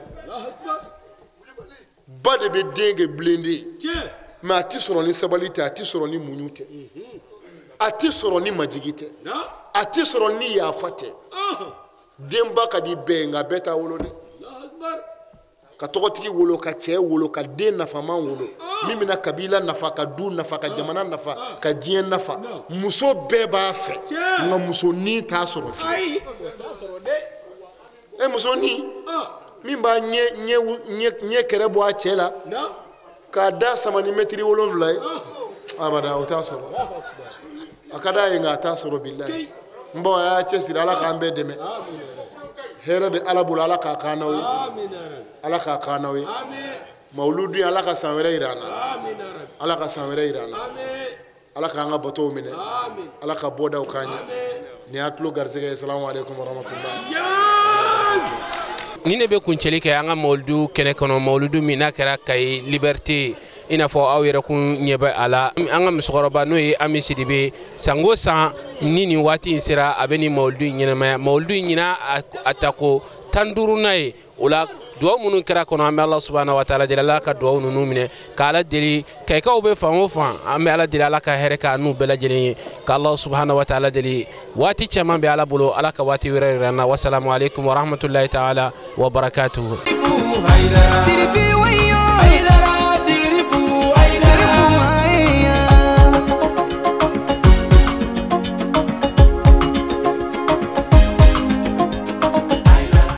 ba de bɛ den kɛ bilen de ye. Mais a tɛ sɔrɔ ni sabali tɛ, a tɛ sɔrɔ ni muɲu tɛ, a tɛ sɔrɔ ni majigi tɛ, a tɛ sɔrɔ ni yafa tɛ. Denba ka di bɛɛ ye nka bɛɛ t'a wolo dɛ. Ka tɔgɔtigi wolo, ka cɛ wolo, ka den nafaman wolo min bɛna kabila nafa, ka du nafa, ka jamana nafa, ka diɲɛ nafa. Muso bɛɛ b'a fɛ nka muso ni t'a sɔrɔ fiyewu. E muso ni min b'a ɲɛ kɛrɛ bɔ a cɛ la k'a da sama ni mɛtiri 7 ye, abada o t'a sɔrɔ. A ka d'a ye nka a t'a sɔrɔ bilahi. N baw a y'a cɛsiri, ala k'an bɛɛ dɛmɛ. Hɛrɛ bɛ ala bolo, ala k'a k'an n'aw ye, ala k'a k'an n'aw ye. Mawuludu ala ka san wɛrɛ yira an na, ala ka san wɛrɛ yira an na, ala k'an ka batow minɛ, ala ka bɔdaw k'an ɲɛ. Nin y'a tulo garisɛgɛ ye. Salamu aleykum warahmatulahi. Ni ne bɛ kuncɛli kɛ an ka mawuludu kɛnɛ kɔnɔ, mawuludu min n'a kɛra Kayi Liberté, i n'a fɔ aw yɛrɛ kun ɲɛ bɛ a la. An ka musokɔrɔba n'o ye Ami Sidibe, san o san ni nin waati in sera a bɛ nin mawuludu in ɲɛnamaya. Mawuludu in ɲinan a ta ko 15nan ye. O la duwawu minnu kɛra kɔnɔ, an bɛ Ala subahana wa taala deli ala ka duwawu ninnu minɛ, k'Ala deli Kayikaw bɛ fan o fan, an bɛ Ala deli ala ka hɛrɛ k'a n'u bɛɛ lajɛlen ye, k'Ala subahana wa taala deli waati caman bɛ Ala bolo, ala ka waati wɛrɛ yira an na. Wasalamu aleykum warahmatulahi taala wa barakatuhu.